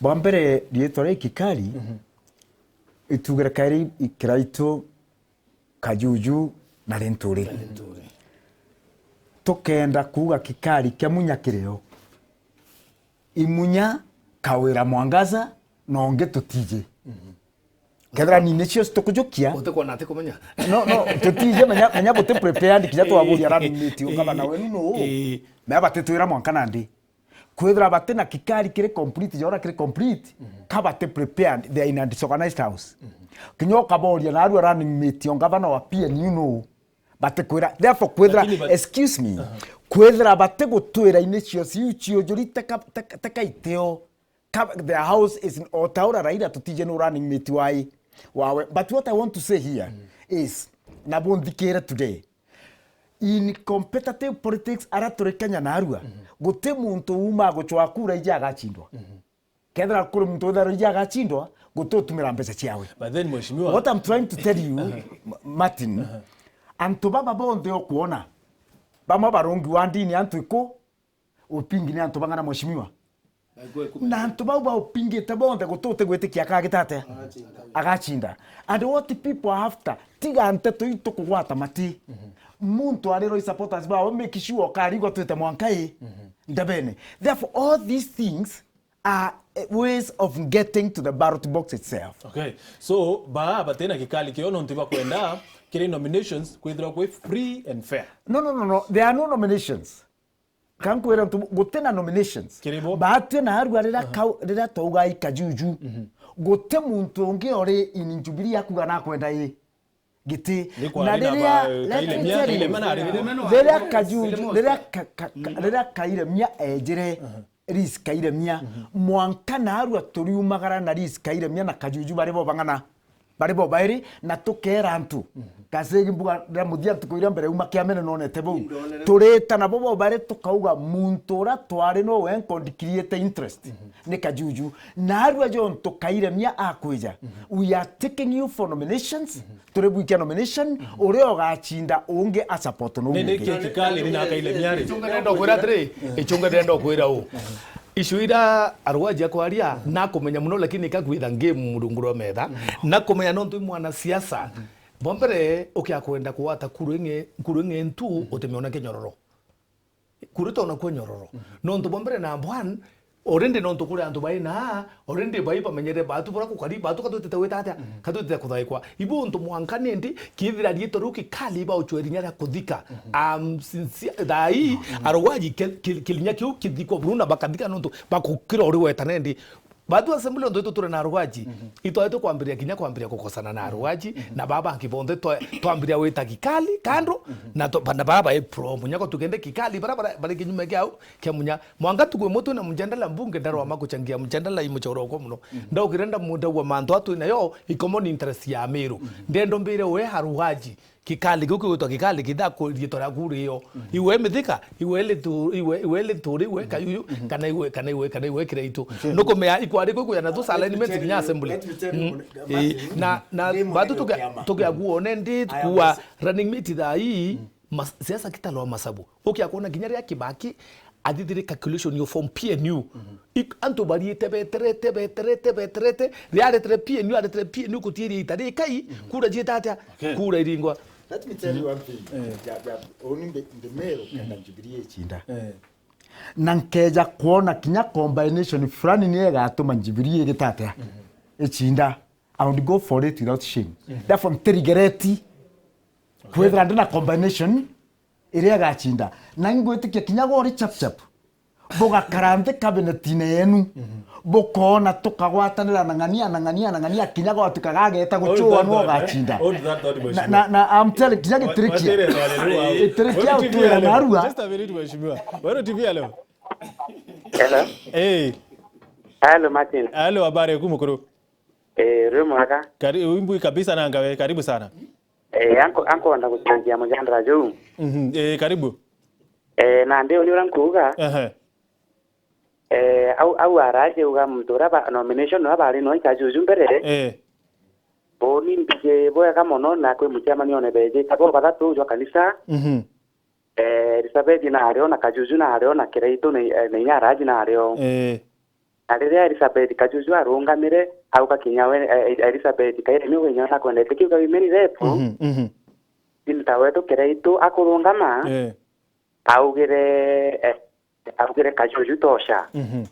Bwa mbere, riitwa ria Kikali, Mhm. itugire kairi Kiraitu, Kajuju na Linturi. Na Linturi. Tukenda kuuga Kikari kia Munya kirio. Imunya, Kawira Mwangaza, na ungi tutiji. Mhm. Kethira ni nicio tukujukia. Utikwona ati kumenya? No, no, tutiji, menya, menya buti prepared, kinya twaburia running mate o gavana wenu nuu. Ii. Mea batitwira mwanka nandi. Kwithira bati na Kikari kiri complete, jona kiri complete, Mhm. ka bati prepared, they are in a disorganized house. Mhm. Kinya ukaboria narua running mate o gavana wa P N U nuu, Batikwira, therefore, kwithira, lakini ba- excuse me, kwithira batigutwira ini cio ciu ciujuri teka, teka, teka itio. Ka-, their house is in, o ta ura Raila tutije nu running mate wae, wawe. But what I want to say here is, na bunthikire today, in competitive politics, ara turi Kenya narua, guti muntu uma gucwa kura iji agachindwa. Kethira kuri muntu withirwa iji agachindwa, guti utumira mbeca ciawe. But then, Mheshimiwa, what I'm trying to tell you, M-, Martin, antu baba bonthe ukwona, bamwe barungi wa ndini antu iku, upingi ni antu bang'ana, Mheshimiwa? Na antu bau baupingite bonthe guti utigwitikia akagita atia? Agachinda. And what people are after, tiga nteto itu kugwata mati. Muntu arirwa i supporters bawe, make sure ukarigwa twite mwanka i ndebene. Therefore, all these things are, eh, ways of getting to the ballot box itself. Okay. So, baa batina gikali kio nontu bakwenda kiri nominations kwithirwa kwi free and fair. No, no, no, no. There are no nominations. Kankwira ntu gutina nominations. Kiri bo? Batwi na arua rira kau-, rira twauga i Kajuju. Guti muntu ungi ori in Jubilee akuga nakwenda i giti. Ni kwa Na rina riria, ba, eh, let me Kairemia, tell you, Kairemia na Aremia. Riria Kajuju, riria ka-, ka-, ka-, riria Kairemia ejire, Ris Kairemia, mwanka narua turiumagara na Ris Kairemia na Kajuju bari bo bang'ana, bari bo bairi, na tukera antu. Kasegi mbuga riria muthia ntuku iria mbere uma kiamene nonete bau. Turita nabo bo bairi tukauga muntu uria twari no we nkondi create interest ni Kajuju. Narua jontu Kairemia akwija, we are taking you for nominations. Turi bwikia nomination, uria ugachinda ungi a support no. Nindi ungi. Ki-, kikali ni na Kairemia ri? Ichunga ndenda kwira atiri, ichunga ndenda kwira u. Icio ira arwaji akwaria, nakumenya muno, lakini ikakwitha ngemu murungu rwa metha. Nakumenya nontu i mwanasiasa. Bombere ukia kwenda kuwata kuru ing'e, kuru ing'e ntu, utimiona kinyororo. Kuru tona kwa nyororo. Nontu bombere number one, already nontu kuri antu bai na, already bai bamenyere batu bura kukari, batu katutite wita atia, katutite kuthaikwa. Ibu untu mwanka nindi, kithira riitwa riu kikali iba uchweri nya ria kuthika. Um, sincere, thai, arwaji ke-, ki-, kilinya kiu kithikwa buru na bakathika nontu bakukira uri weta nendi. Batu assembly ontu itu turi na arwaji, itwae tukwambiria kinya kwambiria gukosana na arwaji, na baba bangi bonthe twa-, twambiria wita kikali kando, na to-, na baba e pro, munya ko tugende kikali, bara, bara, bari kinyume kiau, kia munya. Mwanga tuku imwe twina mjandala mbunge, ndarwama kuchangia mjandala i muchoro okwa muno. Ndaukire ndamu-, ndaugua mantu atu nayo i common interest ya Meru. Ndendo mbire we arwaji, kikali kiu kigwitwa kikali kitha ku-, riitwa riaku rio. Iwe Mithika, iwe Litu-, iwe, iwe Linturi, iwe Kayuyu, kana iwe, kana iwe, kana iwe Kiraitu. Nukumea ikwari kwi kuya na thusa alignment kinya assembly. Let me tell you, Martin, na, na batu tukia-, tukiaguone ndi kuwa running mate thaa ii, mas-, siasa kitalwa masabu. Ukia kuona kinya ria Kibaki, athithire calculation yo form P N U. Ik-, antu bariite beterete, beterete, beterete, riaretire P N U, aretire P N U kutiiria ita rikai, kura jiita atia? Okay. Kura iringwa. Let me tell you one thing. Eh. Ja, ja, uni ndi, ndi Meru, kenda Jubilee ichinda. Eh. Na nkeja kwona kinya combination fulani ni igatuma Jubilee igita atia? Ichinda. I would go for it without shame. Therefore, ntirigereti kwithira ndina combination iria igachinda. Na ingwitikia kinya gori chap chap, bugakara nthi kabinetine yenu, bukoona tukagwatanira na ng'ania, na ng'ania, na ng'ania, kinya gwatuika gageta guchua no gachinda. Na, na, na I'm telling, kinya gitiri kia, gitiri kia utwira narua. Just a minute, Mheshimiwa. Weru T V, hello. Hello. Eh. Hello, Martin. Hello, habari yaku mukuru? Eh, ri mwega. Kari-, wimbu kabisa na ngawe, karibu sana. Eh, anko, anko nda guchangia mujandara juu. Mhm, eh, karibu. Eh, na ndi uni uria nkuuga. Ehe. Eh, au, au araje uga muntu uria ba, nomination uria bari no ikajuju mbere. Eh. Uni mbije bwega mono na kwi mucemanione beje kabo bathatu jwa kanisa. Mhm. Eh, Elizabeth nario na Kajuju nario na Kiraitu na, eh, na inya araji nario. Eh. Na riria Elizabeth Kajuju arungamire, auga kinya we, eh, Elizabeth Kairemi uga inya nakwendete kiuga women rep. Mhm, mhm. Senator wetu Kiraitu akurungama, eh, augire, eh, augire Kajuju tosha. Mhm.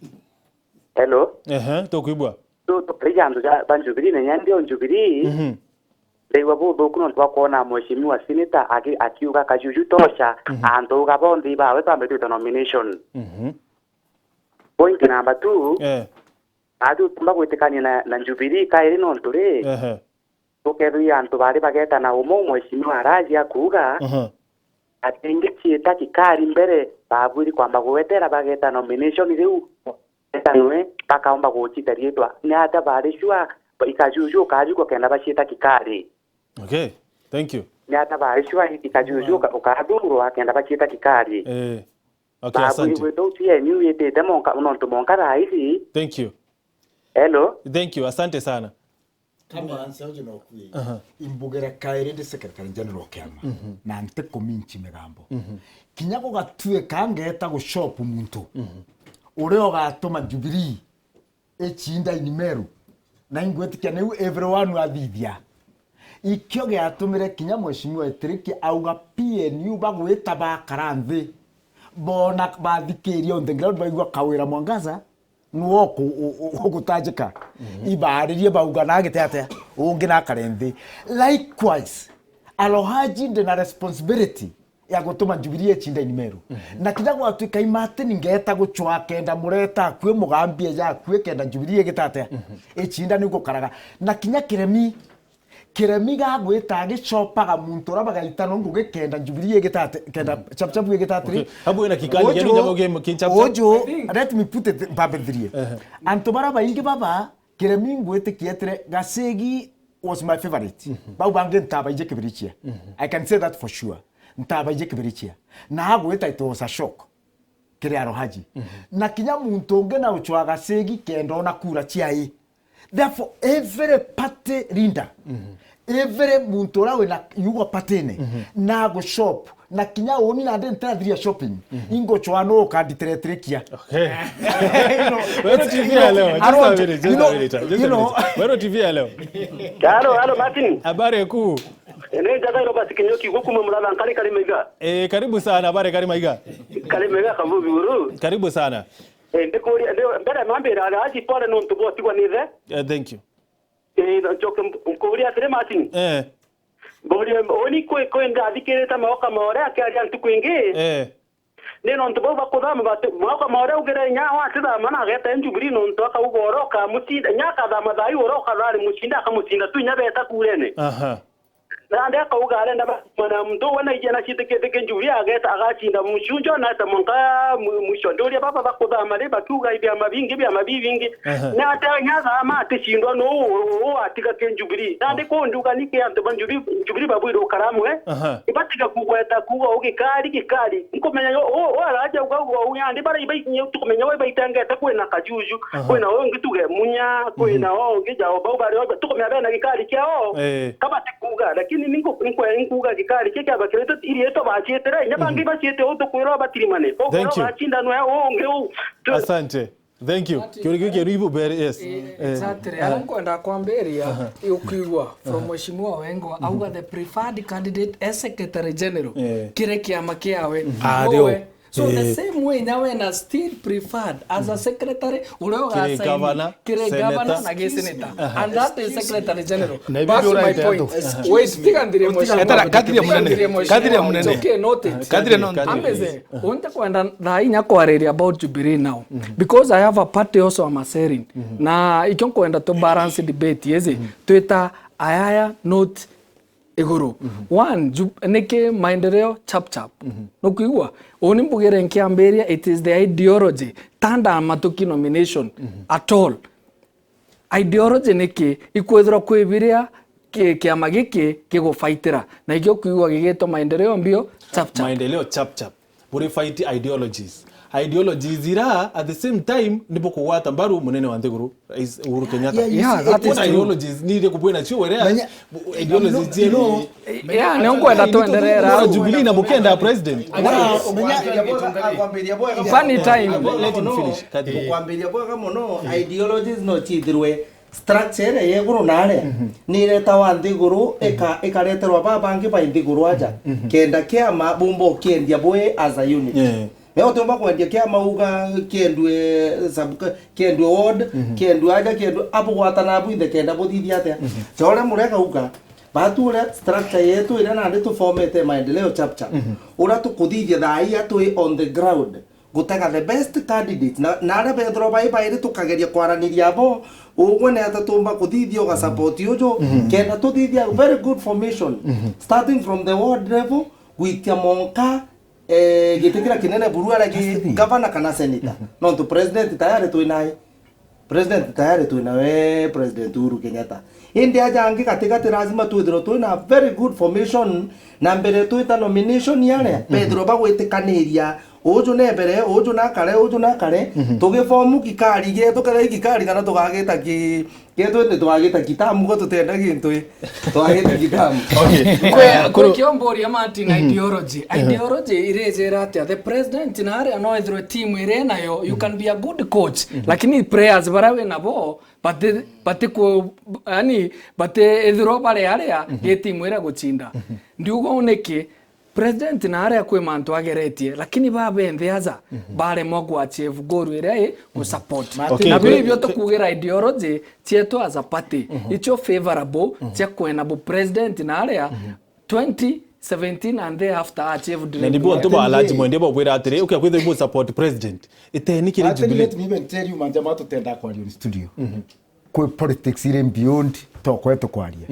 Hello? Ehe, tukwigua. Tu, tu, rija antu ja, ba Jubilee na inya ndi o Jubilee. Mhm. Ndaigua buthuku nontu bwa kwona mheshimiwa senator aki-, akiuga Kajuju tosha, mhm, antu uga bonthe ibawe twambe twite nomination. Mhm. Point number two, eh, atu tumba gwitikania na, na Jubilee kairi nontu ri, ehe, Tukethia antu bari bageta na umwe, mheshimiwa Raji akuuga, Aha. ati ingi ciita kikari mbere, babwiri kwamba gwetera bageta nomination riu, betanwe, bakaomba gucita riitwa. Ni atia bari sure ikajuju ukaju kenda baciita kikari? Okay, thank you. Ni atia bari sure ikajuju uka-, ukathurwa kenda baciita kikari? Eh. Okay, asante. Babwirigwe tu T N U yitite monka, nontu monka thaa ici. Thank you. Hello? Thank you, asante sana. Kama ansa uju no kwi. Aha. Imbugire kairi ndi Secretary General kiama. Mhm. Na nti kuminchi migambo. Mhm. Kinya gugatuika ngeta gushop muntu. Mhm. Uria ugatuma Jubilee icinda in Meru. Na ingwitikia niu everyone athithia. Ikio giatumire kinya Mheshimiwa Etiriki auga P N U bagwita bakara nthi. Bona bathikiria on the ground baigua Kawira Mwangaza niwe uku-, u-, u-, ugutajika. Mhm. Ibaaririe bauga na agite atia, ungi na akare nthi. Likewise, Alhaji ndi na responsibility ya gutuma Jubilee icinda in Meru. Mhm. Na kinya gwatuika i Martin ngeta gucwa kenda mureta akui mugambie ja akui kenda Jubilee igita atia, Mhm. icinda ni gukaraga. Na kinya kiremi, kiremi gagwita agicopaga muntu uria bagaitana ngugi kenda Jubilee igita atia, kenda Mhm. chap chap igita atia. Okay. Habu ina kikali Uju, kiani jabu game kinchap chap. Uju, I think let me put it, mpambithirie. Ehe. Antu bara baingi baba, kiremi ngwitikia atire, Gacigi was my favorite. Mhm. Bau bangi ntabaije kibirichia. Mhm. I can say that for sure. Ntabaije kibirichia. Na agwita it was a shock. Kiri Alhaji. Mhm. Na kinya muntu ungi na ucwa Gacigi kenda ona kura ciai. Therefore, every party leader, Mhm. every muntu uria wina yugo party-ini, Mhm. na gushop, na kinya uni nandi ntirathiria shopping, Mhm. ingucwa no ukanditiretirikia. Okay. You know, Weru T V ya leo, just a minute, just a minute, just a minute. Weru T V ya leo. Halo, halo, Martin. Habari kuu? Ni njega, Robert Kinyoki, gukuma Murang'a, nkari Karimaiga. Eh, karibu sana, habari Karimaiga? Karimaiga, Kabubi, uru. Karibu sana. Eh, ndikuria, ndi-, mbere mambira, aji pole nontu bwa utigwa ni ithe. Eh, thank you. Eh, ncoke mb-, nkuria atiri, Martin. Eh. Mburie, uni kwi, kwi ndathikirite maoka ma uria akiaria ntuku ingi. Eh. Ni nontu bau bakuthama bati, maoka ma uria augire inya awe atithama na ageta Jubilee nontu akauga uria ukamucinda, inya akathama thaa iu uria ukathari mucinda akamucinda tu inya beta kurene. Aha. Nandi akauga arenda bathimana muntu we naiji na citikitiki Jubilee ageta agacinda mucunjo na eta mwanka mu-, mwisho. Nduria baba bakuthama ri bakiuga ibiama bingi, biama bibingi. Aha. Na ati inya athama aticindwa nu u-, u-, u-, atiga ki Jubilee. Nandi kuu ndiuga ni ki antu ba Jubilee, Jubilee babwire ukara amwe. Aha. Ibatiga kugweta kuuga u gikari, gikari. Nkumenya yo, u, u araja uga uga u yandi bara ibai, tukumenya we baitengete kwina Kajuju, Aha. kwina ungi tuge Munya, kwina Mhm. ungi jao bau bari o, tukumenya bena gikari kiao. Eh. Kabati kuuga, lakini ninko, ninko, ninkuuga gikari ki kiabakirite iriitwa baciitire, inya bangi Mhm. baciite u tukwirwa batirimane. Koguo Thank you. bacindanwe u ungi u. Tu- Asante. Thank you. Ati- Kiuria kiu kiu ibu bere, yes. Eh, Eh. exactly. Eh. Aria nkwenda kwambiria, Aha. ukiigua from Aha. Mheshimiwa Wengwa, Mhm. auga the preferred candidate as Secretary General, Eh. kiri kiama kiawe. Mhm. Ah, Nowe. ndio. So the Eh. same way, nyawe na still preferred as a secretary, uria Kiri ugasaini, gavana, kiri senator. gavana na gi senator. Aha. And that is Secretary General. Na ibi Back to my uraite point. antu. Wait, tiga ndire Tiga mheshimiwa. Etera, Kadri ya Munene. Tiga ndire mheshimiwa. Kadri ya Munene. It's okay, noted. Kadri ya Kadri, Nontu. Kadri. Ameze, Unte kwenda thaa inya kwariria about Jubilee now. Mhm. Because I have a party also I'm asserting. Mhm. Na ikio nkwenda tu balance debate, ezi. Mhm. Twita ayaya not iguru. Mhm. One, Ju-, niki maendeleo chap chap. Mhm. Nukwigua? Uni mbugire nkiambiria, it is the ideology. Tanda matuki nomination Mhm. at all. Ideology niki? Ikwithirwa kwi biria ki-, kiama giki kigufaitira, na ikio kwigua gigitwa maendeleo mbio chap chap. Maendeleo chap chap. Buri fight ideologies. Ideologies ira at the same time ni bukugwata mbaru munene wa nthiguru, Rais Uhuru Kenyatta. Yeah, you Yeah, see, that is true. Ideologies ni iri kubwina cio, whereas Menya- ideologies you know, cienu you know, Yeah, ni nkwenda twenderera. Bora Jubilee na bukenda president. Menya, menya, Funny time. Let him finish, Kadri. Kwambiria bwega muno, ideologies no cithirwe structure iria ya iguru na aria, Mhm. ni iretawa nthiguru, ika-, ikareterwa baba bangi ba nthiguru aja. Mhm. Kenda kiama bumba ukiendia bwi as a unit. Yeah. Mea utiumba kwendia kiama uga kiendue sub-, kiendue ward, Mhm. kiendue aja, kiendue, abugwatana bwinthe kenda buthithia atia. Mhm. Ja uria murega uga, batu uria structure yetu iria nandi tufomete maendeleo chap chap. Mhm. Uria tukuthithia thaa ii atwi on the ground. gutega the best candidate. Na, na aria bethirwa bai bairi tukageria kwaraniria abo, ugwe ni ata tumba kuthithia uga support uju, kenda tuthithia very good formation, starting from the ward level, gwitia monka, eh, giti kiria kinene buru aria ki governor kana senator. Nontu president tayari twi nae. President tayari twi nawe, President Uhuru Kenyatta. Indi aja angi gatigati lazima twithirwe twi na very good formation, na mbere twita nomination yaria, bethirwe bagwitikaniria, uju ne mbere, uju na kare, uju na kare, tugifomu gikari gietu, kethira gikari kana tugagita ki, gietu indi twagita kitamu, go tutenda gintu i, twagita kitamu. Okay. Kwe-, kuru- kwe kiomboria Martin, ideology. Ideology irijira atia? The president na aria no ethirwe team iria nayo, you can be a good coach, lakini players baria wi nabo, bati, bati ku, yani, bati ithirwa bari aria, gi timu iria gucinda. Ndiuga u niki, president na aria kwi mantu ageretie, lakini ba benthe aja, baremwa ku achieve goal iria i, ku support. Okay, na biri kuri- ibio tukugira ideology cietu as a party, icio favorable, cia kwena bu president na aria, twenty seventeen and thereafter achieved. Na nibu antu ba Alhaji Mwende bobwira atiri, ukia kwithirwa ibu support president. Iteni kiri Jubilee. Let me even tell you, manja ma tutenda kwaria on studio. Kwi politics iri beyond tokwe tukwaria.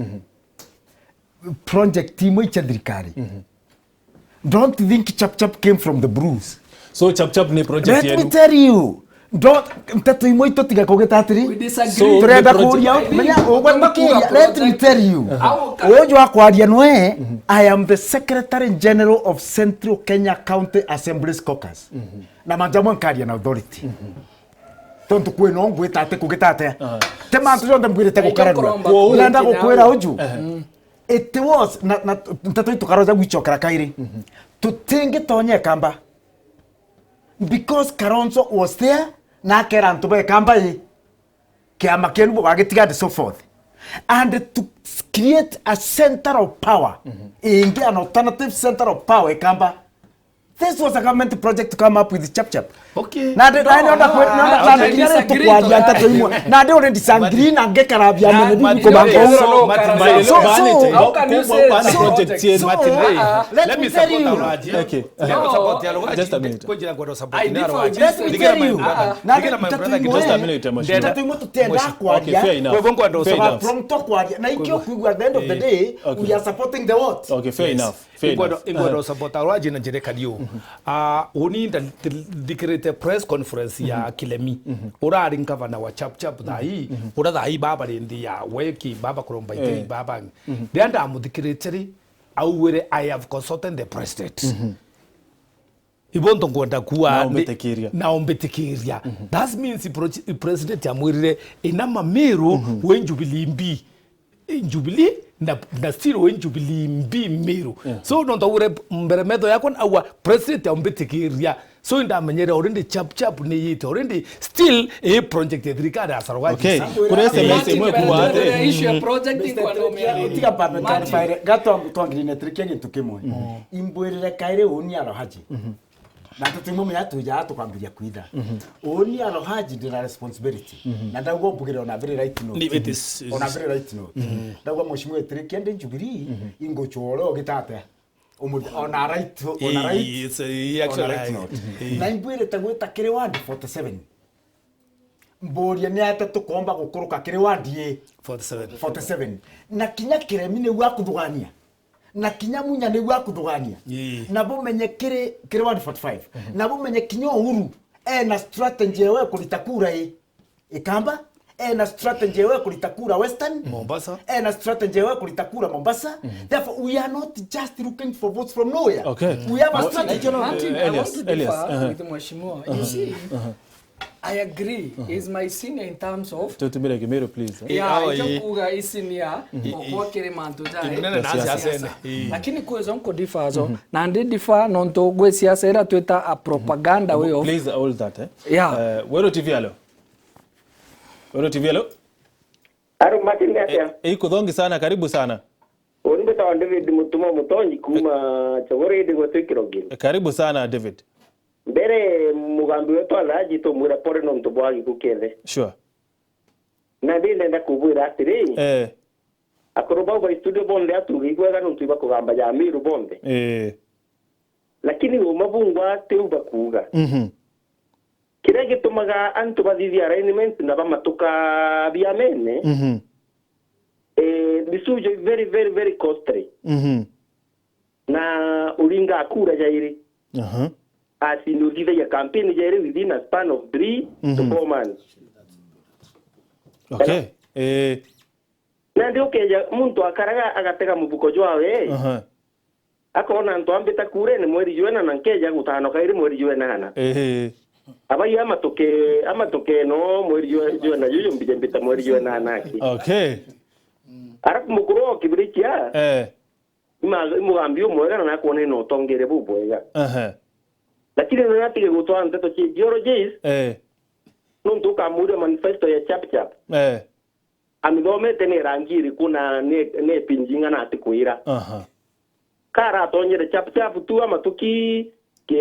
Project imwe icha thirikari. Don't think Chap Chap came from the Blues. So Chap Chap ni project yenu? Let me tell you. Don't, nteto imwe itu tiga kugita atiri. We disagree. So, turenda kuria, menya, ugwe mukiria, let me tell you. Uju akwaria nwe, I am the Secretary General of Central Kenya County Assemblies Caucus. Na manja mwe nkaria na authority. Tontu kwina ungwita ati kugita atia. Ti mantu jonthe mbwirite gukaranua. Ndenda gukwira uju. It was, na, na, nteto itu karoja gwichokera kairi. Tutingitonya Ikamba. Because Kalonzo was there, na akera antu ba Ikamba i, kiama kienu bugagitiga and so forth. And to create a center of power, ingi an alternative center of power Ikamba. This was a government project to come up with Chap Chap. Okay. Na ndi, na ndi, onda kwe-, na ndi, na ndi, kinya riu tukwaria nteto imwe. Na ndi already disagree na ngekara biama na bibi kubanga. So, so, so, let me tell you. Okay. Just a minute. Let me tell you. Na nteto imwe, nteto imwe tutenda kwaria. Okay, fair enough. From to kwaria. Na ikio kwigua at the end of the day, we are supporting the what? Okay, fair enough. Fair enough. Ingwenda, ingwenda support Alhaji na njira kariu. Ah, uni nda-, ndikirite press conference ya Kilemi. Urari ngavana wa Chap Chap thaa ii, ura thaa ii baba rindi ya weki, baba kuromba iti, baba. Riria ndamuthikirite ri, augwire, "I have consulted the president." Ibo nto ngwenda kuwa na umbitikiria. Na umbitikiria. That means pro-, president amwirire, "Inama Miru, we Jubilee mbi." Jubilee, na, na still we Jubilee mbi Miru. So, no ntagure mbere metho yakwa, awa president aumbitikiria. So, indamenyere already Chap Chap ni yite already still a project ya thirikari ya Sarwati. Okay. Kuri S M S imwe kuwa ati. Issue ya project kwa no mea. Tiga baba clarify. Gatwa twangirine tirikia gintu kimwe. Imbwirire kairi uni arohaji. Na tutimumenya tujaga tukwambiria kwitha. Uni arohaji ndina responsibility. Na ndauga mbugire ona very right note. Ni, it is, it is. Ona very right note. Ndauga mheshimiwa itirikia ndi Jubilee, inguchora ugitate. Umu-, ona right, ona right. It's a, he actually ona right note. Na imbwirite gwita kiri ward forty-seven. Mboria ni ata tukomba gukuruka kiri ward i forty-seven. Forty-seven. Na kinya Kiremi niu akuthugania. Na kinya Munya niu akuthugania. Ii. Na bumenye kiri, kiri ward forty-five. Na bumenye kinya Uhuru ena strategy ewe kurita kura i Ikamba, ena strategy ewe kurita kura Western. Mombasa. Ena strategy ewe kurita kura Mombasa. Therefore, we are not just looking for votes from nowhere. Okay. We have a strategy. Martin, I want to differ with Mheshimiwa. You see, I agree. He's my senior in terms of tutumire Kimiru, please, eh? Yeah, oh, ikio kuga i senior, okwa kiri mantu ja, eh, siasa. Lakini kwi zo nkudifa zo. Na ndi difa nontu gwi siasa ira twita a propaganda way of. Please hold that, eh? Yeah. Eh, Weru T V, hello. Weru T V, hello. Aro Martin, ni atia? Eh, ikuthongi sana, karibu sana. Uni mbitawa David Mutuma Mutonyi kuma Chagoridi gwetu Ikirogini. Eh, karibu sana, David. Mbere, mugambi wetu Alhaji tumwira pole nontu bwa giku kiethe. Sure. Na ndi ndenda kubwira atiri, eh, akuru bau ba studio bonthe atuge ibwega nontu ibakugamba ja Miru bonthe. Eh. Lakini uma bungwa tiu bakuuga. Mhm. Kiria gitumaga antu bathithia arraignment na bamatuka biamene, Mhm. eh, bisujo very, very, very costly. Mhm. Na uringa kura jairi. Aha. As in, uthithagia campaign jairi within a span of three to Mhm. four months. Okay. Eh. Nandi ukeja muntu akaraga agatega mubuko jwawe. Aha. Akona antu ambita kurene mweri jwena na nkeja gutano kairi mweri jwenana. Ehe. Abai amatuke, amatuke no mweri jwe-, jwena juju mbije mbita mweri jwenana aki. Okay. Arafu mukuru o kibirikia, Eh. ima-, imugambi umwega na nakwona ina utongere bubwega. Aha. Lakini nona atige gutwara nteto cia ideologies, Eh. nuntu ukamuria manifesto ya Chap Chap. Eh. Amithomete ni rangi iriku na ni, ni pinji ing'ana atikwira. Aha. Ka aratonyere Chap Chap tu amatuki ki,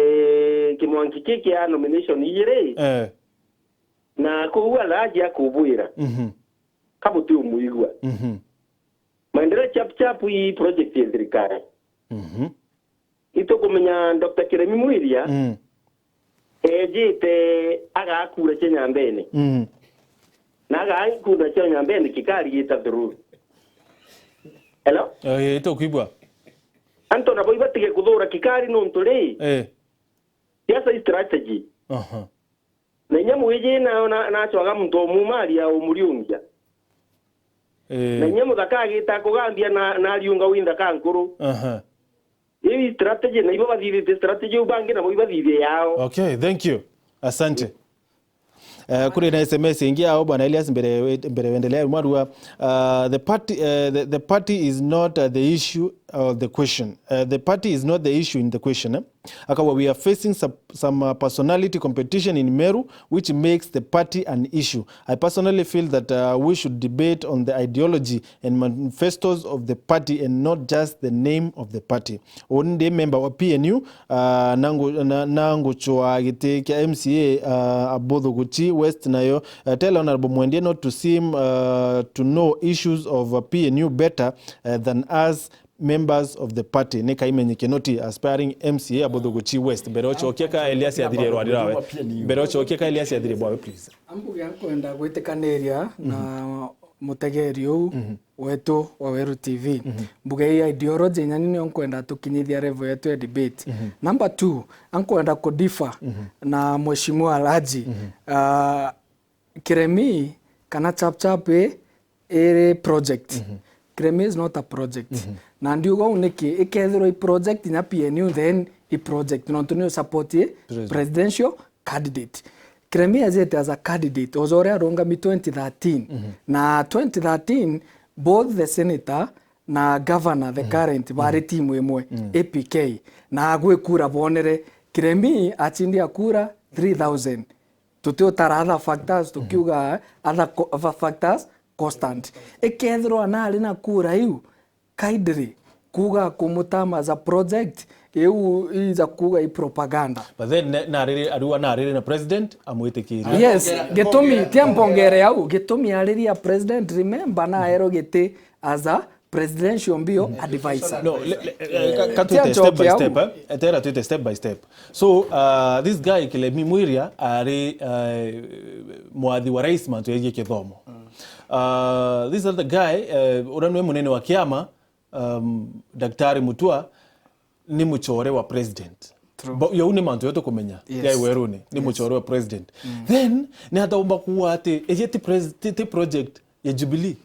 kimwanki ki kia nomination ijiri, Eh. na kuu alaji akubwira. Mhm. Ka buti umwigua. Mhm. Maendeleo Chap Chap i project ya thirikari. Mhm. Itukumenya Doctor Kiremi Mwiria, Mm. ejite agakura cia Nyambene. Mm. Na agakura cia Nyambene kikari gita through. Hello? Eh, itukwigua. Antu nabo ibatige kuthura kikari nontu ri, Eh. siasa i strategy. Aha. Na inya mwiji na, na, nacwaga muntu umumaria umuriungia. Eh. Na inya muthaka agita kugambia na, na ariunga wi nthaka nkuru. Aha. Iu i strategy, na ibo bathithite strategy, u bangi nabo ibathithie yao. Okay, thank you. Asante. Eh, kuri na S M S ingi yao, Bwana Elias, mbere we-, mbere wendelea, mwarua, uh, the party, uh, the, the party is not, uh, the issue of the question. Uh, the party is not the issue in the question, eh? Akawa, we are facing some, some, uh, personality competition in Meru, which makes the party an issue. I personally feel that, uh, we should debate on the ideology and manifestos of the party and not just the name of the party. Uni ndi member wa P N U, uh, na ngu-, na, na nguchwa giti kia M C A, uh, Abothuguchi West nayo. Uh, tell Honorable Mwendia not to seem, uh, to know issues of, uh, P N U better, uh, than us members of the party. Ni Kaimenyi Kinoti, aspiring M C A Abothuguchi West. Mbere uchokia ka Elias athire rwari rawe. Mbere uchokia ka Elias athire bwawe, please. Ambuge nkwenda gwitikaniria na mutegeri uu wetu wa Weru T V. Mbuge ii ideology inya ni nio nkwenda tukinyithia level yetu ya debate. Number two, ankwenda kudifa na Mheshimiwa Alhaji. Ah, Kiremi kana Chap Chap i, iri project. Kiremi is not a project. Na ndiuga uu niki, ikethirwa i project inya P N U, then i project. Nontu ni u support i presidential candidate. Kiremi ejete as a candidate, oja uria arungami twenty thirteen. Na twenty thirteen, both the senator na governor, the current, bari timu imwe, A P K. Na gwi kura bonere, Kiremi achindia kura three thousand. Tutiutara other factors, tukiuga other co-, other factors constant. Ikethirwa nari na kura iu, kindly kuuga kumutama as a project, iu ija kuuga i propaganda. But then, ne-, nariri, ariwa nariri na president, amwitikirie. Yes, gitumi, tia mpongere au, gitumi ariria president, remember, naerwo giti as a presidential mbio advisor. No, le-, le-, eh, ka-, ka twite step by step, eh? Etera twite step by step. So, uh, this guy Kilemi Mwiria ari, uh, mwathi wa rais mantu yegie kithomo. Uh, this other guy, uh, uria niwe munene wa kiama, um, Daktari Mutua, ni muchore wa president. True. Ba-, yau ni mantu yo tukumenya. Yes. Guy Weruni, ni muchore wa president. Then, ni ataumba kuwa ati, eje ti pres-, ti, ti project ya Jubilee.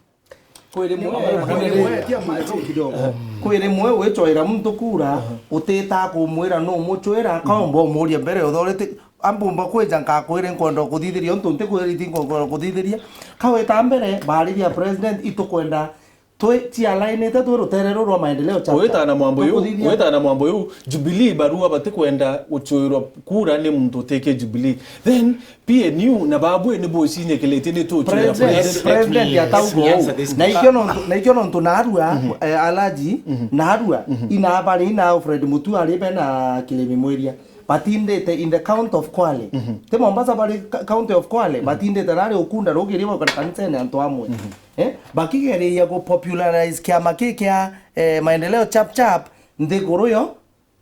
Kwi rimwe, kwi rimwe, tia mwanzo kidogo. Kwi rimwe wicoera muntu kura, utita kumwira nu umucwira, kaumba umuria mbere authority, ambumba kwija nkakwire nkwenda kuthithiria untu ntikwirite nkwenda kuthithiria. Kawita mbere, bariria president, itukwenda twi, cialainite twi rutere ruru rwa maendeleo chapter. Wita na mwambo yu, wita na mwambo yu, Jubilee barua batikwenda gucwirwa kura ni muntu utike Jubilee. Then, P N U na babwe ni bucinyekeletie ni tucwira president, president. President atauga uu. Na ikio nontu, na ikio nontu narua, eh, Alhaji, narua, ina bari ina Alfred Mutua ari be na Kilemi Mwiria. Batindite in the county of Kwale. Ti Mombasa bari ka-, county of Kwale. Batindite nari ukunda rugirie bauka kanisene antu amwe. Eh? Bakigeriria ku popularize kiama ki kia, eh, maendeleo chap chap nthiguru yo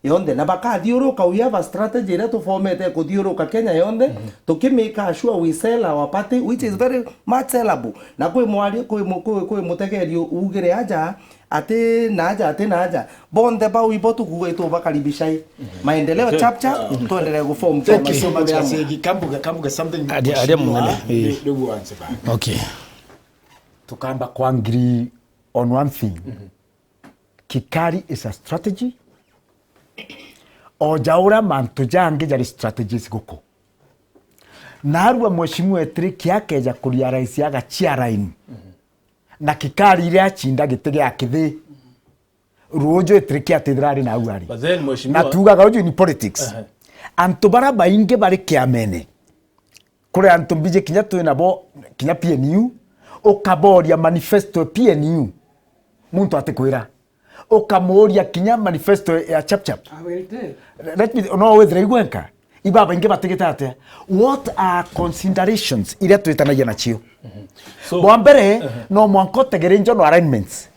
yonthe, na bakathiuruka, we have a strategy iria tufomete kuthiuruka Kenya yonthe, tukimake sure we sell our party, which is very much sellable. Na kwi mwari, kwi mu-, kwi, kwi mutegeri ugire aja, ati na aja, ati na aja. Bonthe bau ibo tukuga itubakaribisha i. Maendeleo chap chap, tuendelee guform kwa masomo ya mwa. Kambuga, kambuga something. Adia, adia mheshimiwa, munene. Ni, ni uanze ba. Okay. Tukamba kwa agree on one thing. Kikari is a strategy. O ja uria mantu jangi jari strategies guku. Narua mheshimiwa Etiri kiakeja kuria rais agacia line. Na Kikari iria achinda giti gia kithi. Ruuju Etiri kiatithira ari nau ari. But then, mheshimiwa, na tugaga uju ni politics. Ehe. Antu bara baingi bari kiamene. Kuri antu mbiji kinya twi nabo, kinya P N U, ukaboria manifesto ya P N U, muntu atikwira. Ukamuuria kinya manifesto ya Chapchap. I will tell. Let me, no withire igwenka. Ibabaingi batigite atia? What are considerations iria twitanagia nacio? So, bwa mbere, no mwanka utegere njono alignments.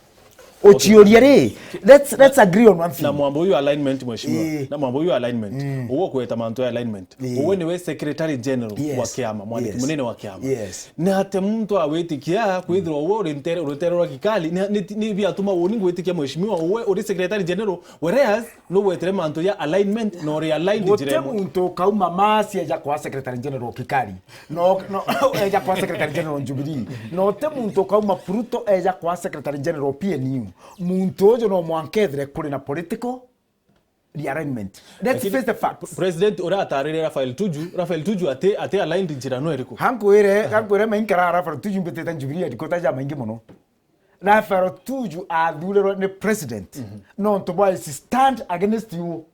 Uciurie ri, let's, let's agree on one thing. Na mwambo uyu alignment, mheshimiwa. Ii. Na mwambo uyu alignment. Uwe kweta mantu ya alignment. Ii. Uwe niwe Secretary General wa kiama, mwandiki munene wa kiama. Yes. Na ate muntu awitikia kwithirwa uwe uri ntere-, rutere rwa Kikari, ni, ni, ni biatuma uni ngwitikia mheshimiwa uwe uri Secretary General, whereas nugwetire mantu ya alignment na uri aligned njira imwe. Guti muntu ukauma Masi eja kwa Secretary General Kikari. No, no, eja kwa Secretary General Jubilee. No te muntu ukauma Pluto eja kwa Secretary General P N U. Muntu uju no mwanka ethire kuri na political realignment. Let's face the facts. Lakini President uria atarire Raphael Tuju, Raphael Tuju ati, ati aligned njira no iriku? Hankwire, hankwire mainkara Raphael Tuju mbitite Jubilee headquarters ja maingi muno. Raphael Tuju athurirwe ni president. Nontu bwa his stand against you.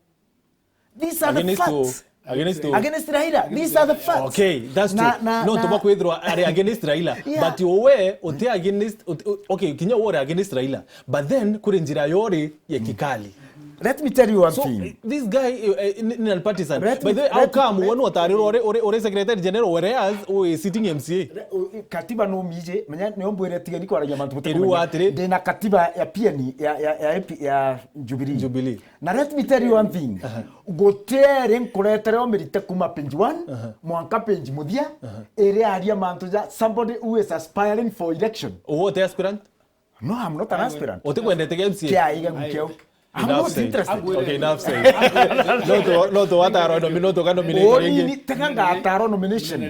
These are the facts. Against who? Against who? Against Raila. These are the facts. Okay, that's true. Na, na, no, na tuba kwithirwa ari against Raila. Yeah. But uwe uti against, uti, u-, okay, kinya uwe uri against Raila. But then, kuri njira yori ya Kikari. Let me tell you one thing. So, eh, this guy, eh, eh, ni, ni partisan. By the way, how come we no tariro ore, ore, ore Secretary General, whereas we sitting M C A? Re-, u-, i-, katiba no mije, menya, ni ombwire tigeni kwaragia mantu. Iriu atiri. Ndina katiba ya P N, ya, ya, ya A P, ya Jubilee. Jubilee. Na let me tell you one thing. Aha. Gutieri nkuretere omirite kuma page one, aha, mwanka page muthia, aha, iri aria mantu ja somebody who is aspiring for election. Uwe uti aspirant? No, I'm not an aspirant. Utikwendete M C A? Kia iga gukiau. I'm not interested. Okay, enough said. No to, no to wataro nomi-, no to ka nominate ringi. Teka ngataro nomination.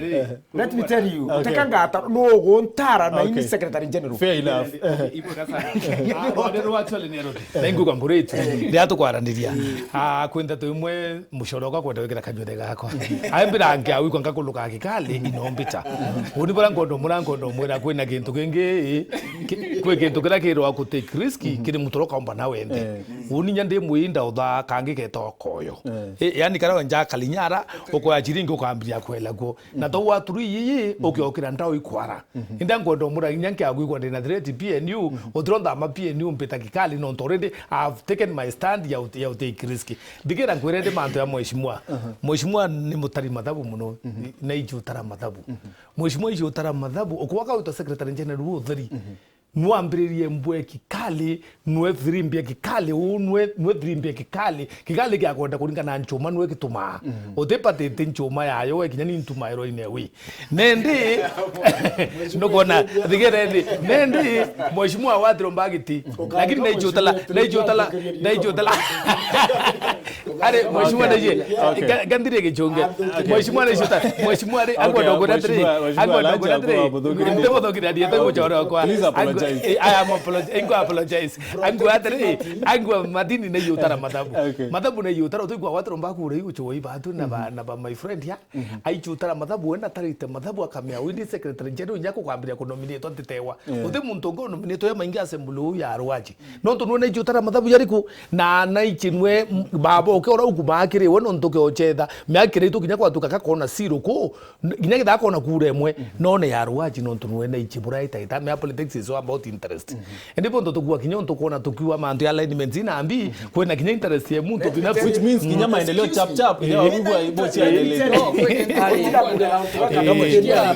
Let me tell you, okay, teka ngataro, no guntara na ini, okay, Secretary General. Fair enough. Ibwega sana. Ah, ore rwa actually ni eroti. Thank you, Kamburiti. Ria tukwaraniria. Ah, kwenda tu imwe mucoro kwa kwenda wikira kanyothe gakwa. Ai mbira nkia wikwa ngakuluka Kikari inombita. Uni bara nkondo mura nkondo mwira kwina kintu kingi, ki-, kwi kintu kiria kirwa ku take risk, mhm, kiri mutoro kaumba na wende. Eh. Uni nya ndi mwinda utha kangi geta okoyo. Eh. Eh, yani kara nja Kalinyara, ukoya chiringi ukambiria kwela kuo. Na to waturu iyi, mhm, ukiokira ndao ikwara. Mhm. Inda nkwenda umura inya nkia gwikwa ndina threat P N U, mhm, utiro nthama P N U mpita Kikari, nontu already I've taken my stand ya ut-, ya utake risk. Ndigira nkwire ndi mantu ya mheshimiwa. Aha. Mheshimiwa ni mutari mathabu muno, mhm, na iji utara mathabu. Mhm. Mheshimiwa iji utara mathabu, ukwaka wita Secretary General utheri. Mhm. Nwambiririe mbwe Kikari, nwe thirimbia Kikari, u nwe, nwe thirimbia Kikari. Kikari kia kwenda kuringana na nchuma nwe gitumaa. Mhm. Utipatite nchuma yayo, we kinya ni ntumairo ine wi. Nendi, nukona, thigireni, nendi, mheshimiwa wathiro mbagiti. Lakini naichutala, naichutala, naichutala. Ari, mheshimiwa, okay, naije, okay, ga-, gandire gichunge. Okay. Mheshimiwa, naije ta, mheshimiwa, ari, okay, angwa ndogora tiri, mheshimiwa, mheshimiwa, angwa ndogora tiri. Ndemuthukira die, ndemuchoro kwa. Please apologize. Eh, I am apologi-, angwa apologize. Angwa atiri, angwa madini na yutara mathabu. Okay. Mathabu na yutara, tu kwa watu romba kure yucho ibatu na ba, mhm, na ba my friend ya. Mhm. Aichutara mathabu, we natarite mathabu akamea, we ndi Secretary General, inya kukwambiria kunominate ntitewa. Yeah. Uti muntu ungi unominate ya maingi assembly uu ya Arwachi. Nontu nwe naichutara mathabu jariku, na naichi nwe, m-, baba uke ura ukumaa kiri we, nontu ke ochetha, mea kiri itu kinya kwatuka kakona siro ku, n-, kinya githa akona kura imwe, mhm, none ya Arwachi, nontu nwe naichi buraita ita, mea politics is all about interest. Mhm. Indi bonthe tukua kinya untu kwona tukiuga mantu ya alignment ina mbi, mhm, kwina kinya interest ya muntu binafsi. Which means kinya maendeleo chap chap, kinya wigua ibo cia endelea.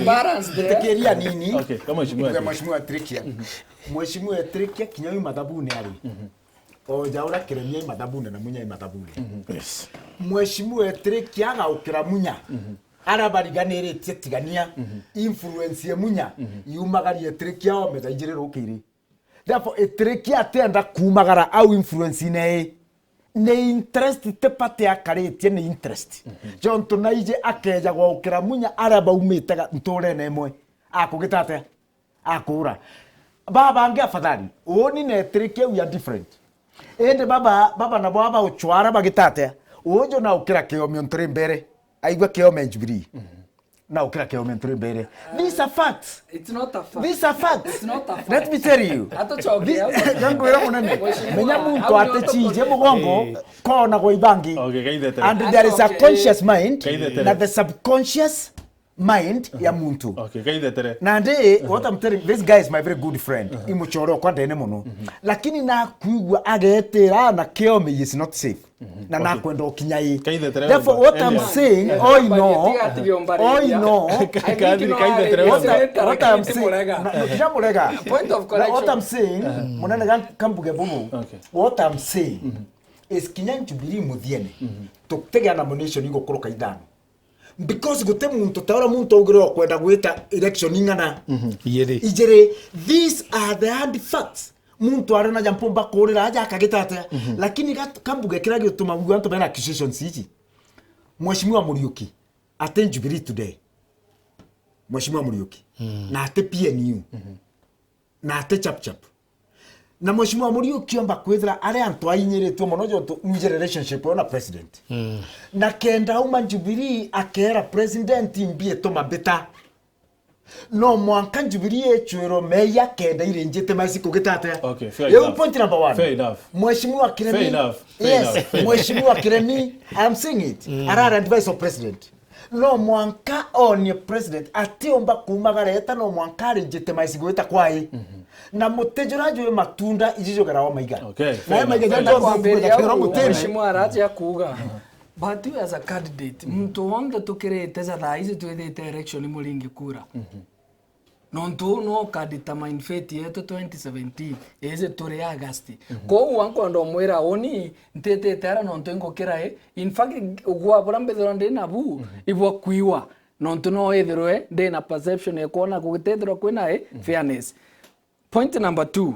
Balance there. Tekeria nini? Okay, kama mheshimiwa. Mheshimiwa Trikia. Mhm. Mheshimiwa Trikia, kinya uyu mathabuni ari. Mhm. Oja uria Kiremia i mathabune na Munya i mathabune. Yes. Mheshimiwa Etirikia agaukira Munya. Aria bariganiritie tigania. Influence ya Munya yumagaria Etirikia ome thaa ijiri rukiri. Therefore, Etirikia atienda kumagara au influence-ine ii. Ni interest, ti party akaritie, ni interest. Jontu naiji akeja gwaukira Munya aria baumite ga-, nturene imwe. Akugita atia? Akuura. Baba bangi afadhali. Uuni na Etirikia, we are different. Indi baba, baba nabo aba uchwara bagita atia? Uju na ukira Kiome nturi mbere. Aigua Kiome Jubilee. Na ukira Kiome nturi mbere. These are facts. It's not a fact. These are facts. It's not a fact. Let me tell you. Atuchoke. This, yangu ira munene. Mheshimiwa, menya muntu au ni atichije mugongo, eh, kona gwa ibangi. Okay, kaithetera. And there is a conscious mind, kaithetera, na the subconscious mind ya muntu. Okay, kaithetera. Na ndi, what I'm telling, this guy is my very good friend. Imuchore okwa ndene muno. Lakini nakuigua agetira na Kiome is not safe. Na nakwenda ukinya ii. Kaithetera. Therefore, what I'm saying, oi no, oi no. Kathiri, kaithetera. What I, what I'm saying, na, na, kira murega. Point of correction. What I'm saying, munene gan-, kambuge bubu. Okay. What I'm saying is kinya Jubilee muthiene, tutegea nomination igukuruka ithano. Because guti muntu ta uria muntu augire okwenda gwita election ing'ana. Ijiri. Ijiri. These are the hard facts. Muntu ari na ja mpumba kurira aja akagita atia. Lakini gat-, kambuge kira gituma wigua antu bena accusations iji. Mheshimiwa Muriuki, ati Jubilee today. Mheshimiwa Muriuki. Na ati P N U. Na ati Chap Chap. Na Mheshimiwa Muriuki omba kwithira ari antu ainyiritue mono jontu nwije relationship yo na president. Na kenda auma Jubilee akera president mbi ituma mbita. No mwanka Jubilee ichwirwo meya kenda ilegitimize kugita atia? Okay, fair enough. Point number one. Fair enough. Mheshimiwa Kiremi. Fair enough. Fair enough. Yes, Mheshimiwa Kiremi, I'm saying it. Arara advice of president. No mwanka onie president atiumba kumagara eta, no mwanka alegitimize gwita kwae. Na muti jura jwi matunda iji jugera o maiga. Okay, fair enough. Na maiga. Kwenda kwambiria kwenda u, mutini. Mheshimiwa araja kuuga. But you as a candidate, muntu wonthe tukirite ja thaa ici twithite election Muringi kura. Nontu uu no uka determine fate yetu twenty seventeen, iji turi August. Kwoou ankwenda umwira uni, ntitite ara nontu ingukira i. In fact, ugwa bura mbithirwa ndi nabu, ibwa kwiwa. Nontu no ithirwe ndi na perception ya kwona gugitithirwa kwina i, fairness. Point number two,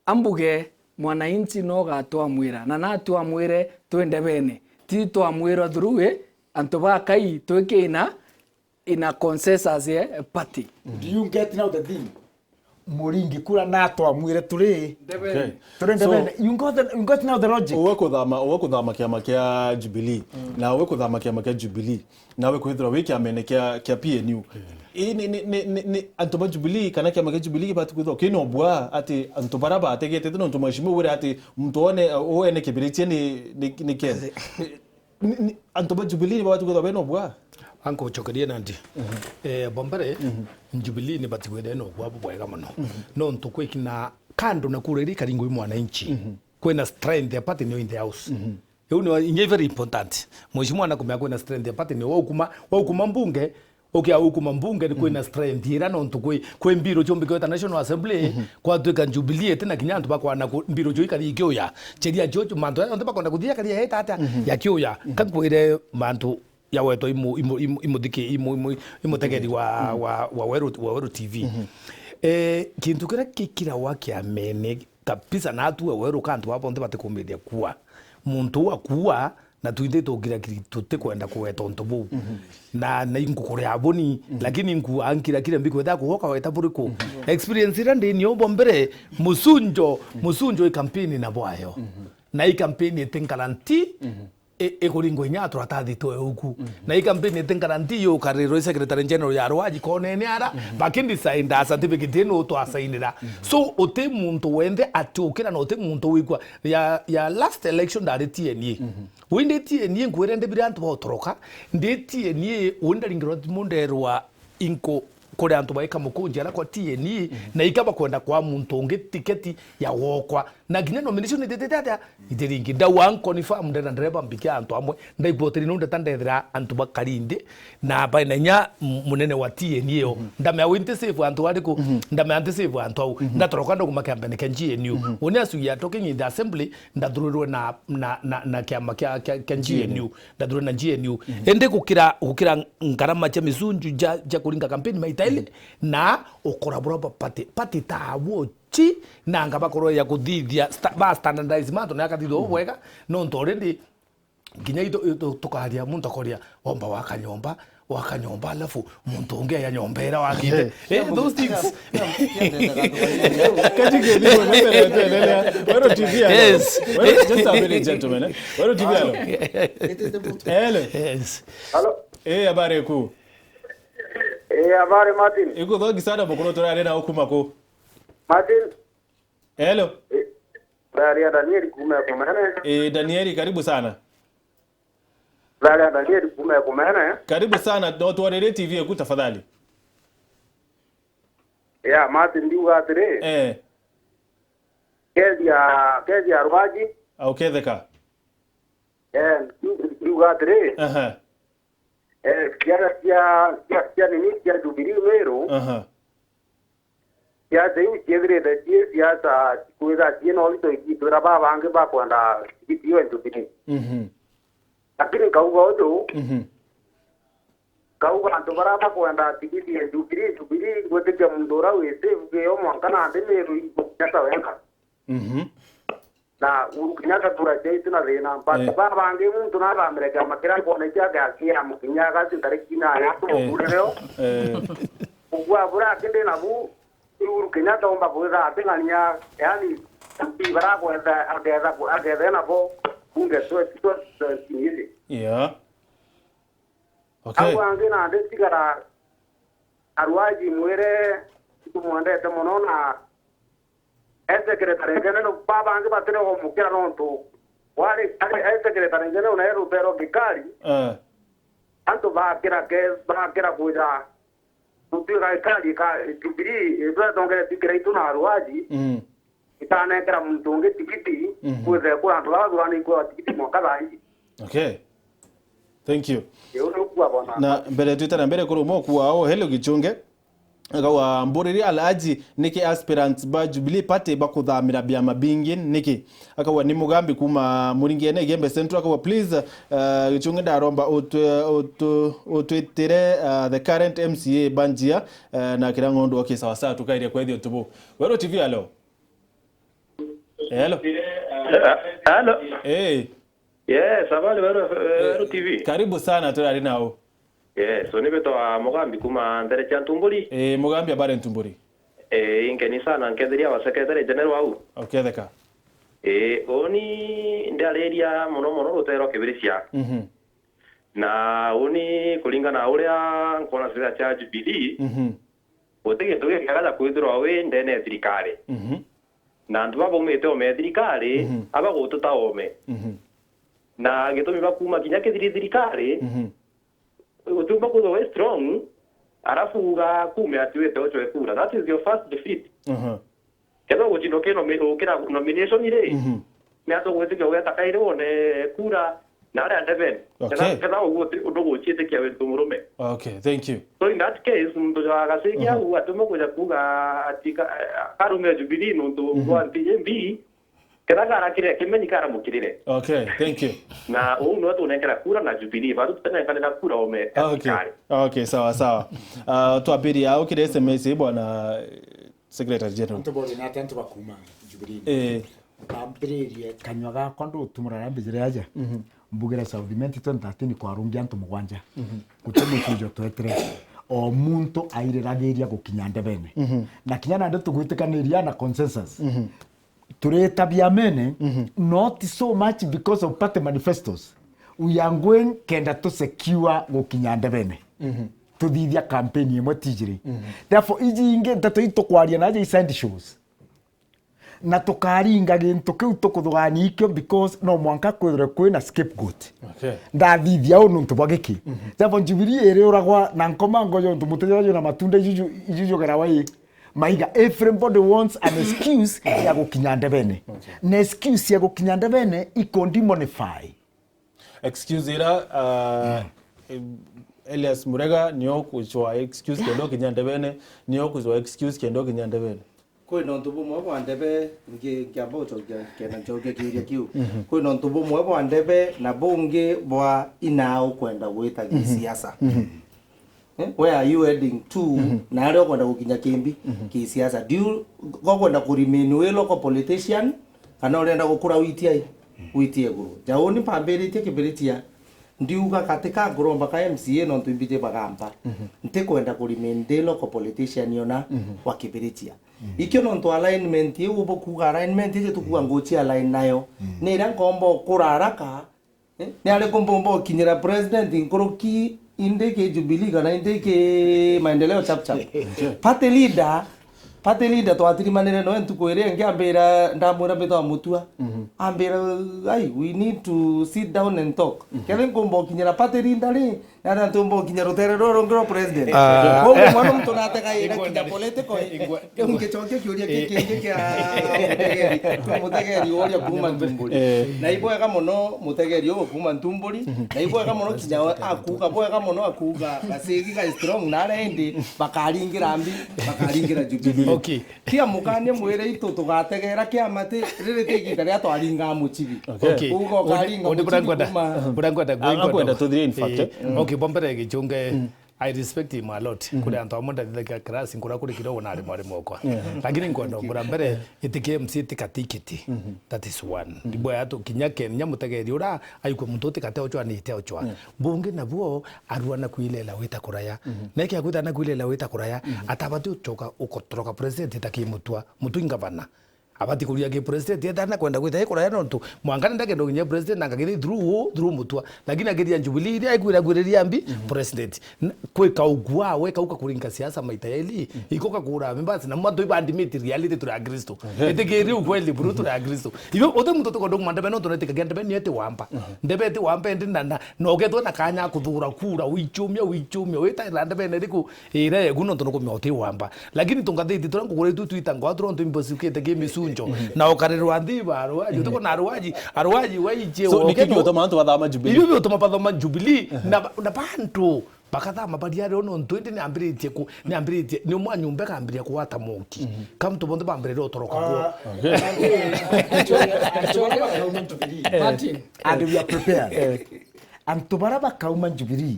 ambuge mwananchi no gatwamwira, na natwamwire twende bene. Ti twamwirwa through i, antu ba Kai twikina in a consensus, eh, party. Do you get now the thing? Muringi kura na twamwire turi. Okay. Turi ndebene. So, you got the, you got now the logic. Uwe kuthama, uwe kuthama kiama kia Jubilee. Na uwe kuthama kiama kia Jubilee. Na uwe kwithirwa wi kiamene kia, kia P N U. Ii ni, ni, ni, ni, ni antu ba Jubilee kana kiama kia Jubilee kibati kwithirwa kina ubwa ati antu bara bategete nontu mheshimiwa wira ati muntu one, uene kibiritie ni, ni, ni Kenya. Ni, ni, antu ba Jubilee ni babati kwithirwa bena ubwa? Ankucokerie nandi. Eh, bwa mbere, Jubilee ni bati kwithirwa ena ubwa bubwega mono. Nontu kwikina kando na kura iria ikaringwa i mwananchi, kwina strength ya party niyo in the house. Iu ni inya very important. Mheshimiwa na kumenya kwina strength ya party niyo waukuma, waukuma mbunge, ukia ukuma mbunge ni kwina strength ira nontu kwi, kwi mbiro ciumbikite ta National Assembly, kwatwika Jubilee iti na kinya antu bakwana ku, mbiro cio ikari ikiuya. Cheria cio, mantu onthe bakwenda kuthia kari ya ita atia ya kiuya. Kankwire mantu ya wetwa imu, imu, imu, imuthiki, imu, imu, imutegeri wa, wa, wa Weru, wa Weru T V. Eh, kintu kiria kikirawa kiamene kabisa na atue Weru ka antu baba bonthe batikumbiria kuua. Muntu uu akuua, na twinthe tukirakiri tutikwenda kuweta untu buu. Na, na inkukuria buni, lakini nku-, ankirakire mbikweta kuoka weta buriku. Experience iria ndini ubo mbere, musunjo, musunjo i campaign na bwayo. Na i campaign iti guarantee, i-, ikuringwa inya turatathi twe uku. Na i campaign iti guarantee yukarirwa i Secretary General ya Rwaji konene ara, bakindi sainda certificate ino twasainira. So, uti muntu wenthe atiukira na uti muntu wikwa ya, ya last election ndari T N A. Wi ndi T N A nkwire ndebire antu bautoroka, ndi T N A wi ndaringirwa thimu nderwa inko kuri antu baika mukunji ara kwa T N A, na ika bakwenda kwa muntu ungi tiketi ya wokwa. Na kinya nomination ititite atia, itiringi. Ndauga nconfirm ndena ndereba mbike antu amwe. Ndaiboteri no ndeta ndethira antu bakari nthi. Na baina inya m-, munene wa T N U. Ndamea wi nti save antu ariku? Ndamea nti save antu au. Ndatoroka ndaguma kiambene kia G N U. Uni asugia talking in the assembly, ndathurirwe na, na, na, na kiama kia, kia, kia G N U. Ndathurirwe na G N U. Indi gukira, gukira ngarama cia micunju ja, ja kuringa campaign maita ili, na ukora bura ba party, party ta wo chi, na anga bakorwo ya kuthithia sta-, ba standardize mantu na akathithwa bwega, nontu already kinya itu, itu, tukaria, muntu akoria, omba waka nyomba, waka nyomba, alafu muntu ungi aya nyomba ira wakite. Eh, those things. Katika elimu, endelea, endelea. Weru T V, hello. Yes. Weru, just a minute, gentlemen, eh. Weru T V, hello. Hello. Yes. Hello. Eh, habari kuu? Eh, habari, Martin. Iko thogi sana, mukuru, turare na ukuma ku. Martin. Hello. Eh, Raria Danieli kuuma Kumene. Eh, Danieli, karibu sana. Raria Danieli kuuma Kumene. Karibu sana, no twarire T V eku tafadhali. Ya, Martin, ndiuga atiri. Eh. Kethia, kethia rwaji. Au ketheka. Eh, ndiuga atiri. Aha. Eh, siasa cia, cia, cia nini, cia Jubilee Meru. Aha. Siasa iu ciethirite cii siasa cikwitha cii na urito igitwira babangi bakwenda tigiti iyo ya Jubilee. Mhm. Lakini nkauga uju, mhm, nkauga antu baria bakwenda tigiti ya Jubilee, Jubilee, ngwitikia muntu uria wi safe kio mwanka nandi Meru ikinya ta wenka. Mhm. Na Uhuru Kenyatta kura ciaitu na thina, but, eh, babangi muntu nathamire kiama kiria akoona icio ake akiamukinya agasi ntariki inana, eh, atukurire o. Eh. Kugua bura akindi nabu, Uhuru Kenyatta omba kwitha ating'ania, yani, bara akwetha, aketha, aketha nabo bunge twenty twenty-seven isi. Yeah. Okay. Au angi nandi tigara arwaji mwire tumwendete mono na e secretary general, babangi batire kumukira nontu wari, ari e secretary general na e rutero gikari. Eh. Antu bakira ke, bakira kuja gutwika gikari ka Jubilee, itwe tongeretue kira itu na arwaji. Mm. Itanengera muntu ungi tigiti, mhm, kwithe kura antu baba thuranitwe wa tigiti mwanka thaa iji. Okay. Thank you. Iu niu kwa bona. Na mbere twitana mbere kuri umwe kuao, hello Gichunge. Akauga, mburirie Alhaji, niki aspirants ba Jubilee Party bakuthamira biama bingi niki? Akauga, ni Mugambi kuma Muringene, Igembe Central. Akauga, please, uh, Gichunge ndaromba utwe-, utu-, utwitire, uh, the current M C A ba njia, uh, na kira ngondu, okay, sawa sawa, tukairia kwethia utubu. Weru T V, hello. Hello. Eh, hello. Eh. Yes, habari Weru, eh, Weru T V. Karibu sana, turari nao. Yes, so ni betwa Mugambi kuma Nthere cia Ntumburi. Eh, Mugambi, habari Ntumburi? Eh, inkeni sana, nketheria wa secretary general au. Uketheka. Eh, uni ndiariria mono mono rutero kibirisia. Mhm. Na uni kuringana na uria nkona siasa cia Jubilee, mhm, guti gintu gikiaga ja kwithirwa wi ndene ya thirikari. Mhm. Na antu baba baumite ome ya thirikari, mhm, aba gututa ome. Mhm. Na gitumi bakuma kinya kithiri thirikari, mhm, utiumba kwithirwa wi strong, arafu uga kume ati wite ucwe kura. That is your first defeat. Mhm. Kethira ugucinda ukino-, ukira nomination ri, mhm, ni atia ugwitikia ugeta kairi wone kura na aria ndebene? Okay. Kethira, kethira uguo ti undu uguciitikia wi ntu murume. Okay, thank you. So in that case, muntu jwa Gacigia, mhm, au atiumba kuja kuga ati ka-, karume Jubilee nuntu, mhm, bwa nti imbi, kethira karakire kimenyi karamukirire. Okay, thank you. Na uu niwe tunenkera kura na Jubilee, batu tutenenkanira kura ome. Okay. Katikari. Okay, sawa, sawa. Ah, twambiria au kiri S M S, bwana Secretary General. Antu bori na atia antu bakuma Jubilee? Eh. Nambiririe kanyua gakwa ndutumura na mbijire aja. Mhm. Mbugire South Imenti twenty thirteen kwarungi antu mugwanja. Mhm. Guti mucujo twetire. O muntu airiragiria gukinya ndebene. Mhm. Na kinya nandi tugwitikaniria na consensus. Mhm. Turita biamene, mhm, not so much because of party manifestos. We are going kenda tu secure gukinya ndebene. Mhm. Tuthithia campaign imwe tijiri. Mhm. Therefore, iji ingi nteto itukwaria naja i side shows. Na tukaringa gintu kiu tukuthugania ikio because no mwanka kwithirwe kwina scapegoat. Okay. Ndathithia uu nuntu bwa giki. Mhm. Therefore, Jubilee iriuragwa na nkomango jontu muti jona matunda iju ju-, iju jugerawa ii. Maiga, everybody wants an excuse ya gukinya ndebene. Na excuse ya gukinya ndebene iko demonify. Excuse ira, uh, Elias Murega nio kujwa excuse kenda ukinya ndebene, nio kujwa excuse kenda ukinya ndebene. Kwina untu bumwe bwa ndebe ngi-, nkiamba gucokia kenda ncokie kiuria kiu. Kwina untu bumwe bwa ndebe na bungi bwa inaa ukwenda gwita gisiasa. Eh, where are you heading to? Na aria ukwenda gukinya kimbi kisiasa. Do you, ukwenda ku remain wi local politician, kana urenda gukura witie ai? Witie iguru. Jauni mpambiritie kibiritia, ndiuga katika nguromba ka M C A nontu imbiji bagampa. Ntikwenda ku remain ndi local politician ona wa kibiritia. Ikio nontu alignment iu bukuuga alignment iji tukuuga nguchi align nayo. Ni iria nkomba ukura haraka. Eh, ni ariku mbumba ukinyira president nkuruki indi ki Jubilee kana indi ki Maendeleo Chap Chap? Party leader, party leader twatirimanire noe ntuku iria ingi ambira, ndamwira mbitwa Mutua. Ambira, "Ai, we need to sit down and talk." Kethira nkumba ukinyira party leader ri, na na ntumba ukinya rutere ruru rungi rwa president. Ah. Koguo mwana muntu natega ira kinya political. Riu ngicokia kiuria ki kingi kia mutegeri, mutegeri uria kuuma Ntumburi. Eh. Na ibwega muno mutegeri uyu kuuma Ntumburi, na ibwega muno kinya we akuuga, bwega muno akuuga gacigi ga strong na aria indi bakaringira mbi, bakaringira Jubilee. Okay. Kia mukania mwire itu tugategera kiama ti riri ti iginda ria twaringa mucibi. Okay. Uga ukaringa mucibi kuuma. Buria nkwenda, buria nkwenda, ah, nkwenda tuthire in fact, eh. Okay, bwa mbere gichunge. I respect him a lot. Kuri antu amwe ndathithagia class, nkura kuri kidogo na ari mwarimu okwa. Lakini nkwenda mbura mbere, itikia M C A tika tikiti. That is one. Ndibwega tu kinya Kenya mutegeri ura aikwe muntu utikate ochwa ni ite ochwa. Bungi nabuo arua na kwilela wita kuraya. Na ikia kwita na kwilela wita kuraya, atabati uchoka ukotoroka president itakimutua, mutu ingavana. Abati kuria ki president, etana kwenda gwita ikuraya nontu mwanka nenda kenda ukinyia president na ngagithii through u, through Mutua. Lakini akiria Jubilee iria ikwira kwiriria mbi president. N-, kwi kaugua we kauka kuringa siasa maita yaili, iko kakura mbi basi na mwantu ibandimiti reality turi Akristo. Itikiri ukweli buru turi Akristo. Ibe uti muntu tukondo kumanda beno tonetikagia ndebe ni eti wamba. Ndebe eti wamba endi na, na, na ugetwa na kanya kuthura kura, wichumia, wichumia, wita ndebe ne riku ira egu nontu nukumia uti wamba. Lakini tungathiti turia nguguritwe twitangwa turia untu imbo ciukite ki micunjo. Na ukarirwa nthi iba arwaji, utuko na arwaji, arwaji waiji. So, niki biutuma antu bathama Jubilee? Ibio biutuma bathama Jubilee, na ba-, na bantu bakathama baria rio nontu indi niambiritie ku-, niambiritie, ni umwe nyumba ikambiria kugwata muki. Ka antu bonthe bambiririe utoroka kuo. Ah, okay. Martin. And we are prepared. Antu baria bakauma Jubilee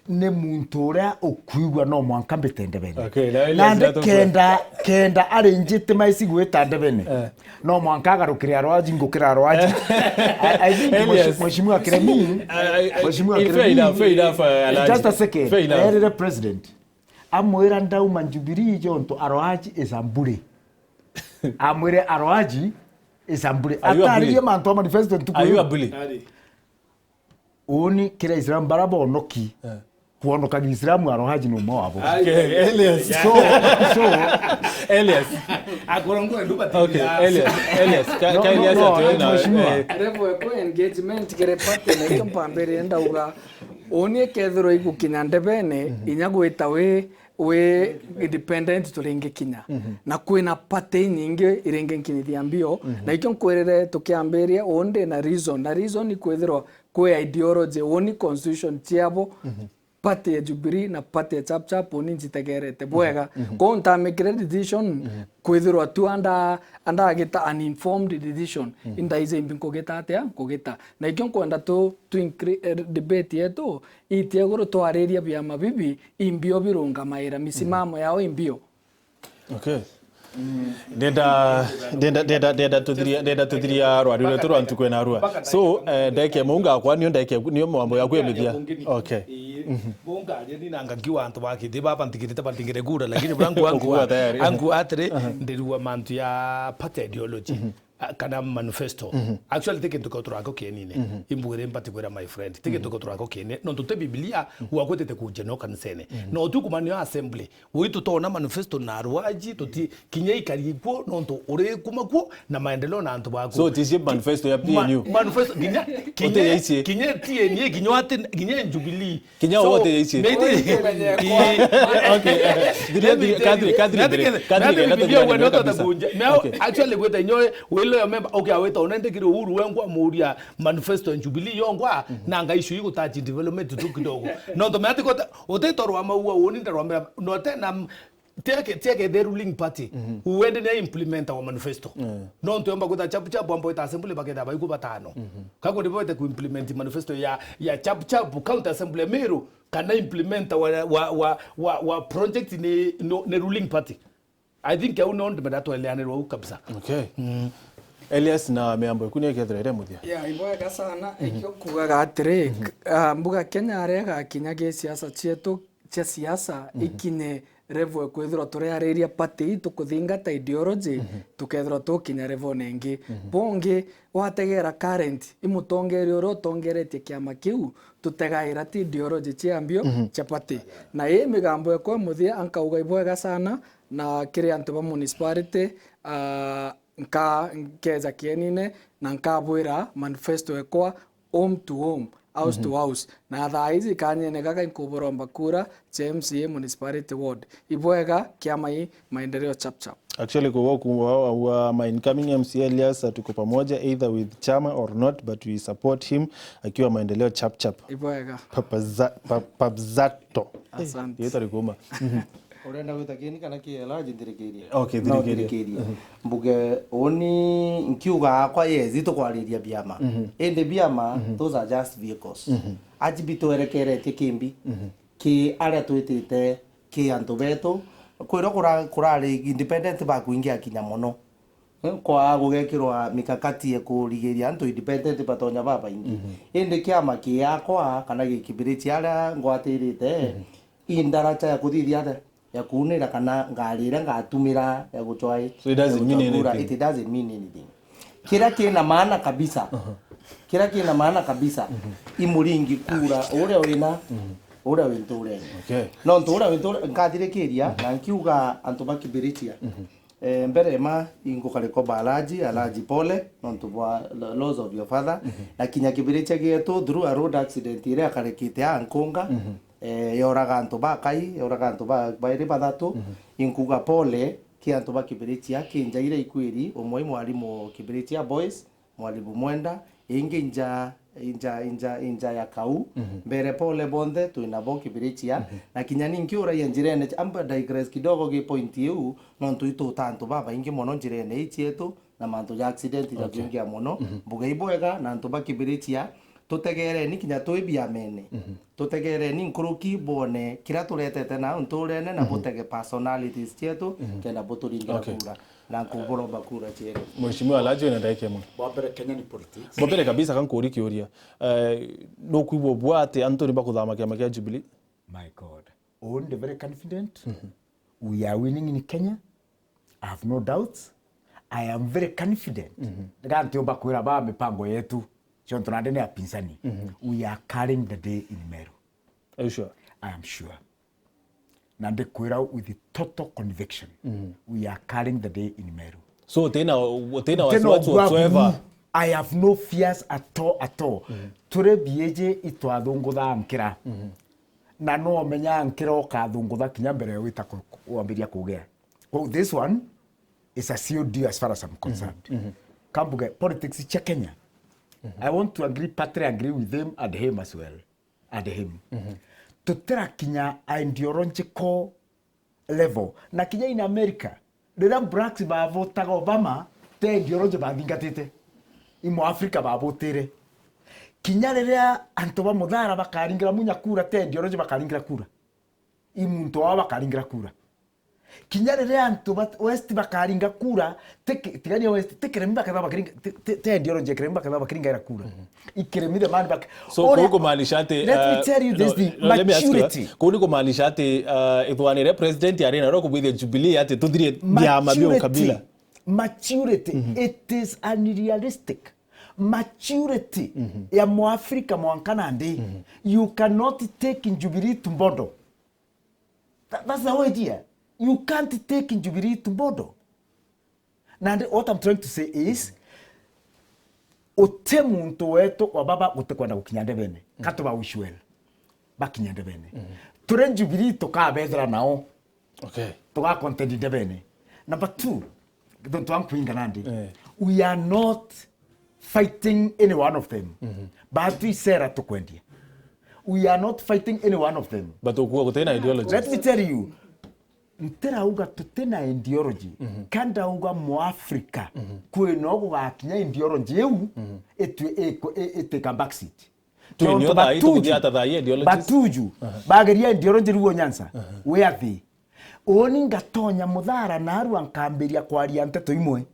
ni muntu uria ukwigua no mwanka mbite ndebene. Okay, na Elias nandi kenda, kenda arinjite maisi gwita ndebene. No mwanka agarukire arwaji, ngukira arwaji. I, I think Elias. Mheshimiwa Kiremi, Mheshimiwa Kiremi, fair enough, fair enough, uh, Alhaji. Just a second. Fair enough. Erire president, amwira ndauma Jubilee jontu arwaji is a bully. Amwire arwaji is a bully. Are you a bully? Ataririe mantu a manifesto ntuku. Are you a bully? Uni kira Islam bara bonoki. Kuonokagia Islam arohaji ni umwe wabo. Okay, Elias. So, so, Elias. Akorongwe nduba. Okay, Elias, Elias. Ka, no, ka no, Elias no, atuwe na, mheshimiwa. Eh. Level ya engagement kere party na ikyo mpambere ndauga. Uni kethirwa igukinya ndebene, inya gwita wi, wi independent turingikinya. Na kwina party nyingi iringikinyithia mbio. Na ikyo nkwirire tukiambiria, undi na reason. Na reason ni kwithirwa kwi ideology, uni constitution ciabo, party ya Jubilee na party ya Chap Chap, uni njitegerete bwega. Kwou ntamikire decision, kwithirwa tu anda, andagita an informed decision. Indaija imbi nkugita atia? Nkugita. Na ikyo nkwenda tu, tu incre-, eh, debate yetu, itie iguru twariria biama bibi, imbio birungamaira, misimamo yao imbio. Okay. Ndenda, ndenda, ndenda, ndenda tuthiria, ndenda tuthiria rwari rwetu rwa ntuku ena rua. So, eh, ndeke munga kwa nio ndeke, nio mambo ya kwemithia. Okay. Ii, munga aje ni nanga nkiwa antu bakithie baba ntigirite bantingire kura, lakini bura ngu, angu, angu atiri, ndirua mantu ya party ideology. ah, kana manifesto. Actually, ti kintu kioturako kienine. Imbugire mbati kwira my friend. Ti kintu kioturako kienine. Nontu ti Biblia, wakwitite kunjeno kanisene. No tu kumania assembly. Witu tona manifesto na arwaji, tuti kinya ikari kuo, nontu uri kuma kuo na maendeleo na antu baku. So, ticie manifesto ya P N U? Ma-, manifesto, kinya, kinya, Uteyaicie? Kinya T N A, kinya ati, kinya Jubilee. Kinya So, wote yaicie. Mate, Okay, eh, thiria, thiria, kadri, kadri, kadri, kadri, kadri, kadri, kabisa. Okay. Actually, gweta inyoe, wilo ya member, okay, aweta, unende kiri Uhuru wengwa muria manifesto ya Jubilee yongwa, na nga issue yu gutachi development tu kidogo. No, to mate kota, utetorwa maua, uni ndarwa mera, no tena, tiake, tiake the ruling party, uende ne implementa wa manifesto. No, ntu yomba gwita chap chap, ambo ita assembly baketha baiku batano. Kako ndibo ete ku implement manifesto ya, ya chap chap, county assembly ya Meru, kana implementa wa, wa, wa, wa, wa project ni, no, ni ruling party. I think au no ndimenda tweleanirwa au kabisa. Okay. Elias na miambo iku ni kethira ire muthia. Yeah, ibwega sana. Ikio kugaga atiri, ah, mbuga Kenya aria gakinya gi siasa cietu cia siasa ikinye level kwithirwa turiariria party ii tukuthingata ideology, tukethirwa tukinya level ningi. Bongi, wategera current, i mutongeria uria utongeretie kiama kiu, tutegaira ti ideology cia mbio cia party. Na ii migambo ekwa muthia, ankauga ibwega sana, na kiri antu ba municipality, ah, nka-, nkeja kienine, na nkabwira manifesto ekwa, home to home, house to house. Na thaa ici kanyene gaka inkuburomba kura cia M C A municipality ward. Ibwega kiama ii maendeleo chap chap. Actually, kwa, kwa, kwa my incoming M C A Elias, tuko pamoja either with chama or not, but we support him akiwa maendeleo chap chap. Ibwega. Papaza-, pa-, Pabzato. Asante. Iyo itari kuuma. Urenda gwita kieni kana ki Elijah nthirikirie? Okay, no, nthirikirie. Nthirikirie. Mbuge uni nkiuga akwa, yes, itukwariria biama. Indi biama, those are just vehicles. Aji bitwerekeretie kimbi ki aria twitite ki antu betu. Kwirwa kura-, kurari independent bakwingia kinya mono. Eh, kwaa gugekirwa mikakati ya kurigiria antu independent batonya babaingi. Indi kiama kiakwa kana gikibiriti aria ngwatirite, i ndaracha ya kuthithia atia? Ya kuunira kana ngari iria ngatumira ya gucwai, So it doesn't ya mean gucwa kura, anything. It doesn't mean anything. Kiria kina maana kabisa, kiria kina maana kabisa, i muringi kura uria wina, uria wi nturene. Okay. Nontu uria wi nture-, nkathirikiria na nkiuga antu ba Kibirichia. Eh, mbere ma ingukariko ba Alaji, Alaji pole, nontu bwa lo-, loss of your father. Na kinya Kibirichia gietu, through a road accident iria yakarikite aa Nkunga, eh, yoraga antu bakai, yoraga antu ba-, bairi bathatu. Inkuga pole ki antu ba Kibirichia, ki njaira ikwiri, umwe i mwarimu Kibirichia Boys, mwarimu Mwenda, ingi inja, inja, inja, inja ya Kau, mbere pole bonthe, twina bo Kibirichia, na kinya ninki uraia njirene, amba digress kidogo gi point iu, nontu ituta antu babaingi mono njirene ii cietu, na mantu ja accident jakuingia mono, mbuga ibwega, na antu ba Kibirichia, tutegereni kinya twi biamene. Tutegereni nkuruki bone kiria turetete na nturene na butege personalities cietu, kenda buturingira Okay. kura. Na nkuburomba kura cieru. Mheshimiwa Alaji, wina ndagika imwe. Bwa mbere, Kenya ni politics. Bwa mbere kabisa, ka nkuri kiuria. Eh, nukwigua bua ati antu ni bakuthama kiama kia Jubilee? My God. Uu ndi very confident. We are winning in Kenya. I have no doubts. I am very confident. Ga ntiumba kwira ba mipango yetu. Ciontu nandi ni apinsani. We are carrying the day in Meru. Are you sure? I am sure. Na ndikwira with total conviction, we are carrying the day in Meru. So, utina, utina wasiwasi whatsoever? I have no fears at all, at all. Turi B A J itwathungutha nkira. Na no umenya nkira ukathungutha kinya mbere ya wita ku-, ku-, wambiria kugea. Kwou this one is a sealed deal as far as I'm concerned. Kambuge, politics cia Kenya. I want to agree, partly agree with them and him as well. And him. Tutirakinya a ideological level. Na kinya in America, riria blacks bavotaga Obama, te ideology bathingatite. I mu Africa bavotire. Kinya riria antu ba Muthara bakaringira Munya kura, te ideology bakaringira kura. I muntu wao bakaringira kura. Kinya riria antu ba West bakaringa kura, ti ki-, tigania West, ti kiremi bakethira bakiringa, ti, ti, ti ideology ya kiremi bakethira bakiringaira kura. I kiremi the man bak-, So, uria, kuu kumaanisha ati, let me uh, tell you this no, thing, no, let me ask you, maturity. Kuu ni kumaanisha ati, uh, ithugania riria president ari nario kubwithia Jubilee ati tuthirie biama bia ukabila? Maturity, it is unrealistic. Maturity ya Mwafrika mwanka nandi. You cannot take Jubilee to Bondo. That, that's the whole idea. You can't take Jubilee to Bondo. Nandi, what I'm trying to say is, uti muntu wetu wa baba gutikwenda gukinya ndebene. Katuba Usual. Bakinya ndebene. Turi Jubilee tukabethera nao. Okay. Tuga contend ndebene. Number two, tontu wa nkwinga nandi. Eh. We are not fighting any one of them. But icera tukwendia. We are not fighting any one of them. But ukuga gutina ideology. Let me tell you, ntirauga tutina ideology. Ka ndauga Mwafrika, kwina gugakinya ideology iu itwi-, iku-, i-, itwika backseat. Twinio thaa ii tuguthii ata thaa ii ideologies? Batuju, bageria ideology ruo Nyanza, wea thi. Uni ngatonya muthara narua nkambiria kwaria nteto imwe.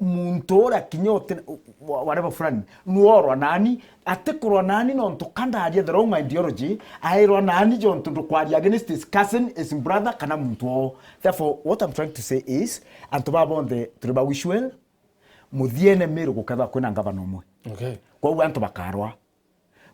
Muntu uria kinya uti-, wa-, whatever fulani, nuorwa nani, atikurwa nani nontu ka ndaria the wrong ideology, airwa nani jontu ndukwaria against his cousin, his brother, kana muntu oo. Therefore, what I'm trying to say is, antu baa bonthe turi ba Usual, muthiene Meru gukethirwa kwina ngavana umwe. Okay. Kwou antu bakarwa.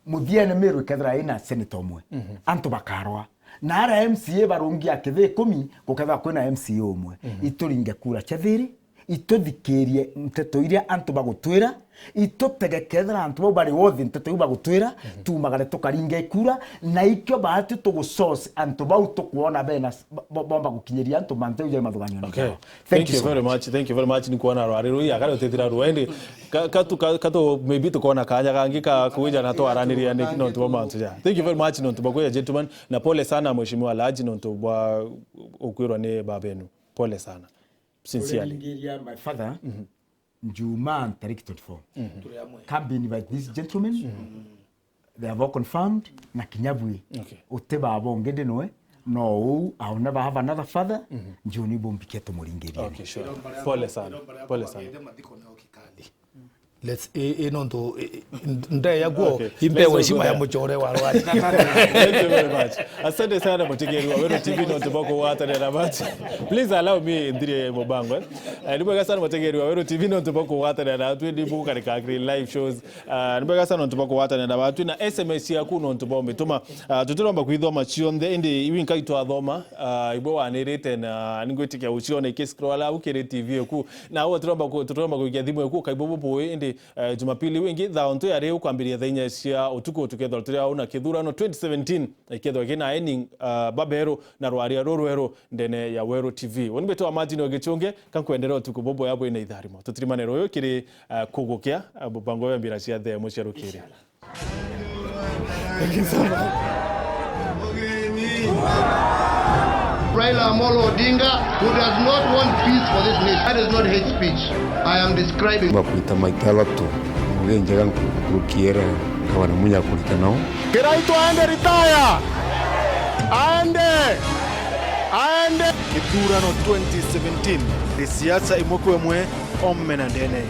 Muthiene Meru ikethira ina senator umwe, antu bakarwa. Na ara M C A barungi a kithi ikumi, gukethirwa kwina M C A umwe. Ituringe kura cia thiri, ituthikirie nteto iria antu bagutwira, itutege kethira antu bau bari worthy nteto iu bagutwira, tumagare tukaringe kura, na ikio baati tugusource antu bau tukwona bena s-, bo-, bo-, bomba gukinyiria antu mantu jau ja mathuganio. Okay. Thank you so very much. Thank you very much. Ni kuona rwari rui, akari utithira rwendi. Ka, ka tu, ka, ka tu, maybe tukona kanya kangi ka kuja na twaraniria ni nontu bwa mantu ja. Thank you very much nontu bwa kuja, gentlemen. Na pole sana, Mheshimiwa Alhaji, nontu bwa ukwirwa ni baba enu. Pole sana. Sincerely. Kuringiria my father, Jumaa tariki twenty-four. Come be invite these gentlemen. They have all confirmed, na kinya bwi. Okay. Uti baba ungi ndi noe, no uu, I will never have another father, njuni bumbikie tumuringirie. Okay, sure. Pole sana. Pole sana. Let's, i, i nontu, i, i, ndaya guo, okay, impewe heshima ya mucore wa rwari. Thank you very much. Asante sana mutegeri wa Weru T V nontu bwa kugwatanira na batu. Please allow me nthirie mubango, eh. Eh, ni bwega sana mutegeri wa Weru T V nontu bwa kugwatanira na twi ndi bukarika live shows. Ah, ni bwega sana nontu bwa kugwatanira na batwi na S M S ciaku nontu bwa umituma. Ah, tutiromba kwithoma cionthe, indi iu inkai twathoma, ah, ibwe wanirite na ningwitikia uciona iki scroll au kiri T V eku. Na au tutiromba ku-, tutiromba kuikia thimu eku, kaibo bubui, indi, eh, Jumapili iu ingi, thaa ontu yari ukwambiria thaa inya cia utuku, tukethirwa turi au na kithurano twenty seventeen, ikethirwa kina eni, ah, baberu na rwaria rurweru ndene ya Weru T V. Uni mbitwa Martin Ogichunge, kankwendera utuku bubwega bwina itharimo. Tutirimane ruyu kiri, eh, kugukia, eh, mubango wa mbira cia the mucia rukiri. Thank you so much. Raila Amolo Odinga, who does not want peace for this nation. That is not hate speech I am describing. Bakwita maita athatu, ngugi njega nkurukiera ngavana Munya kurita nao. Kiraitu aende retire! Aende! Aende! Githurano twenty seventeen ni siasa imwe kwa imwe, ome na ndene.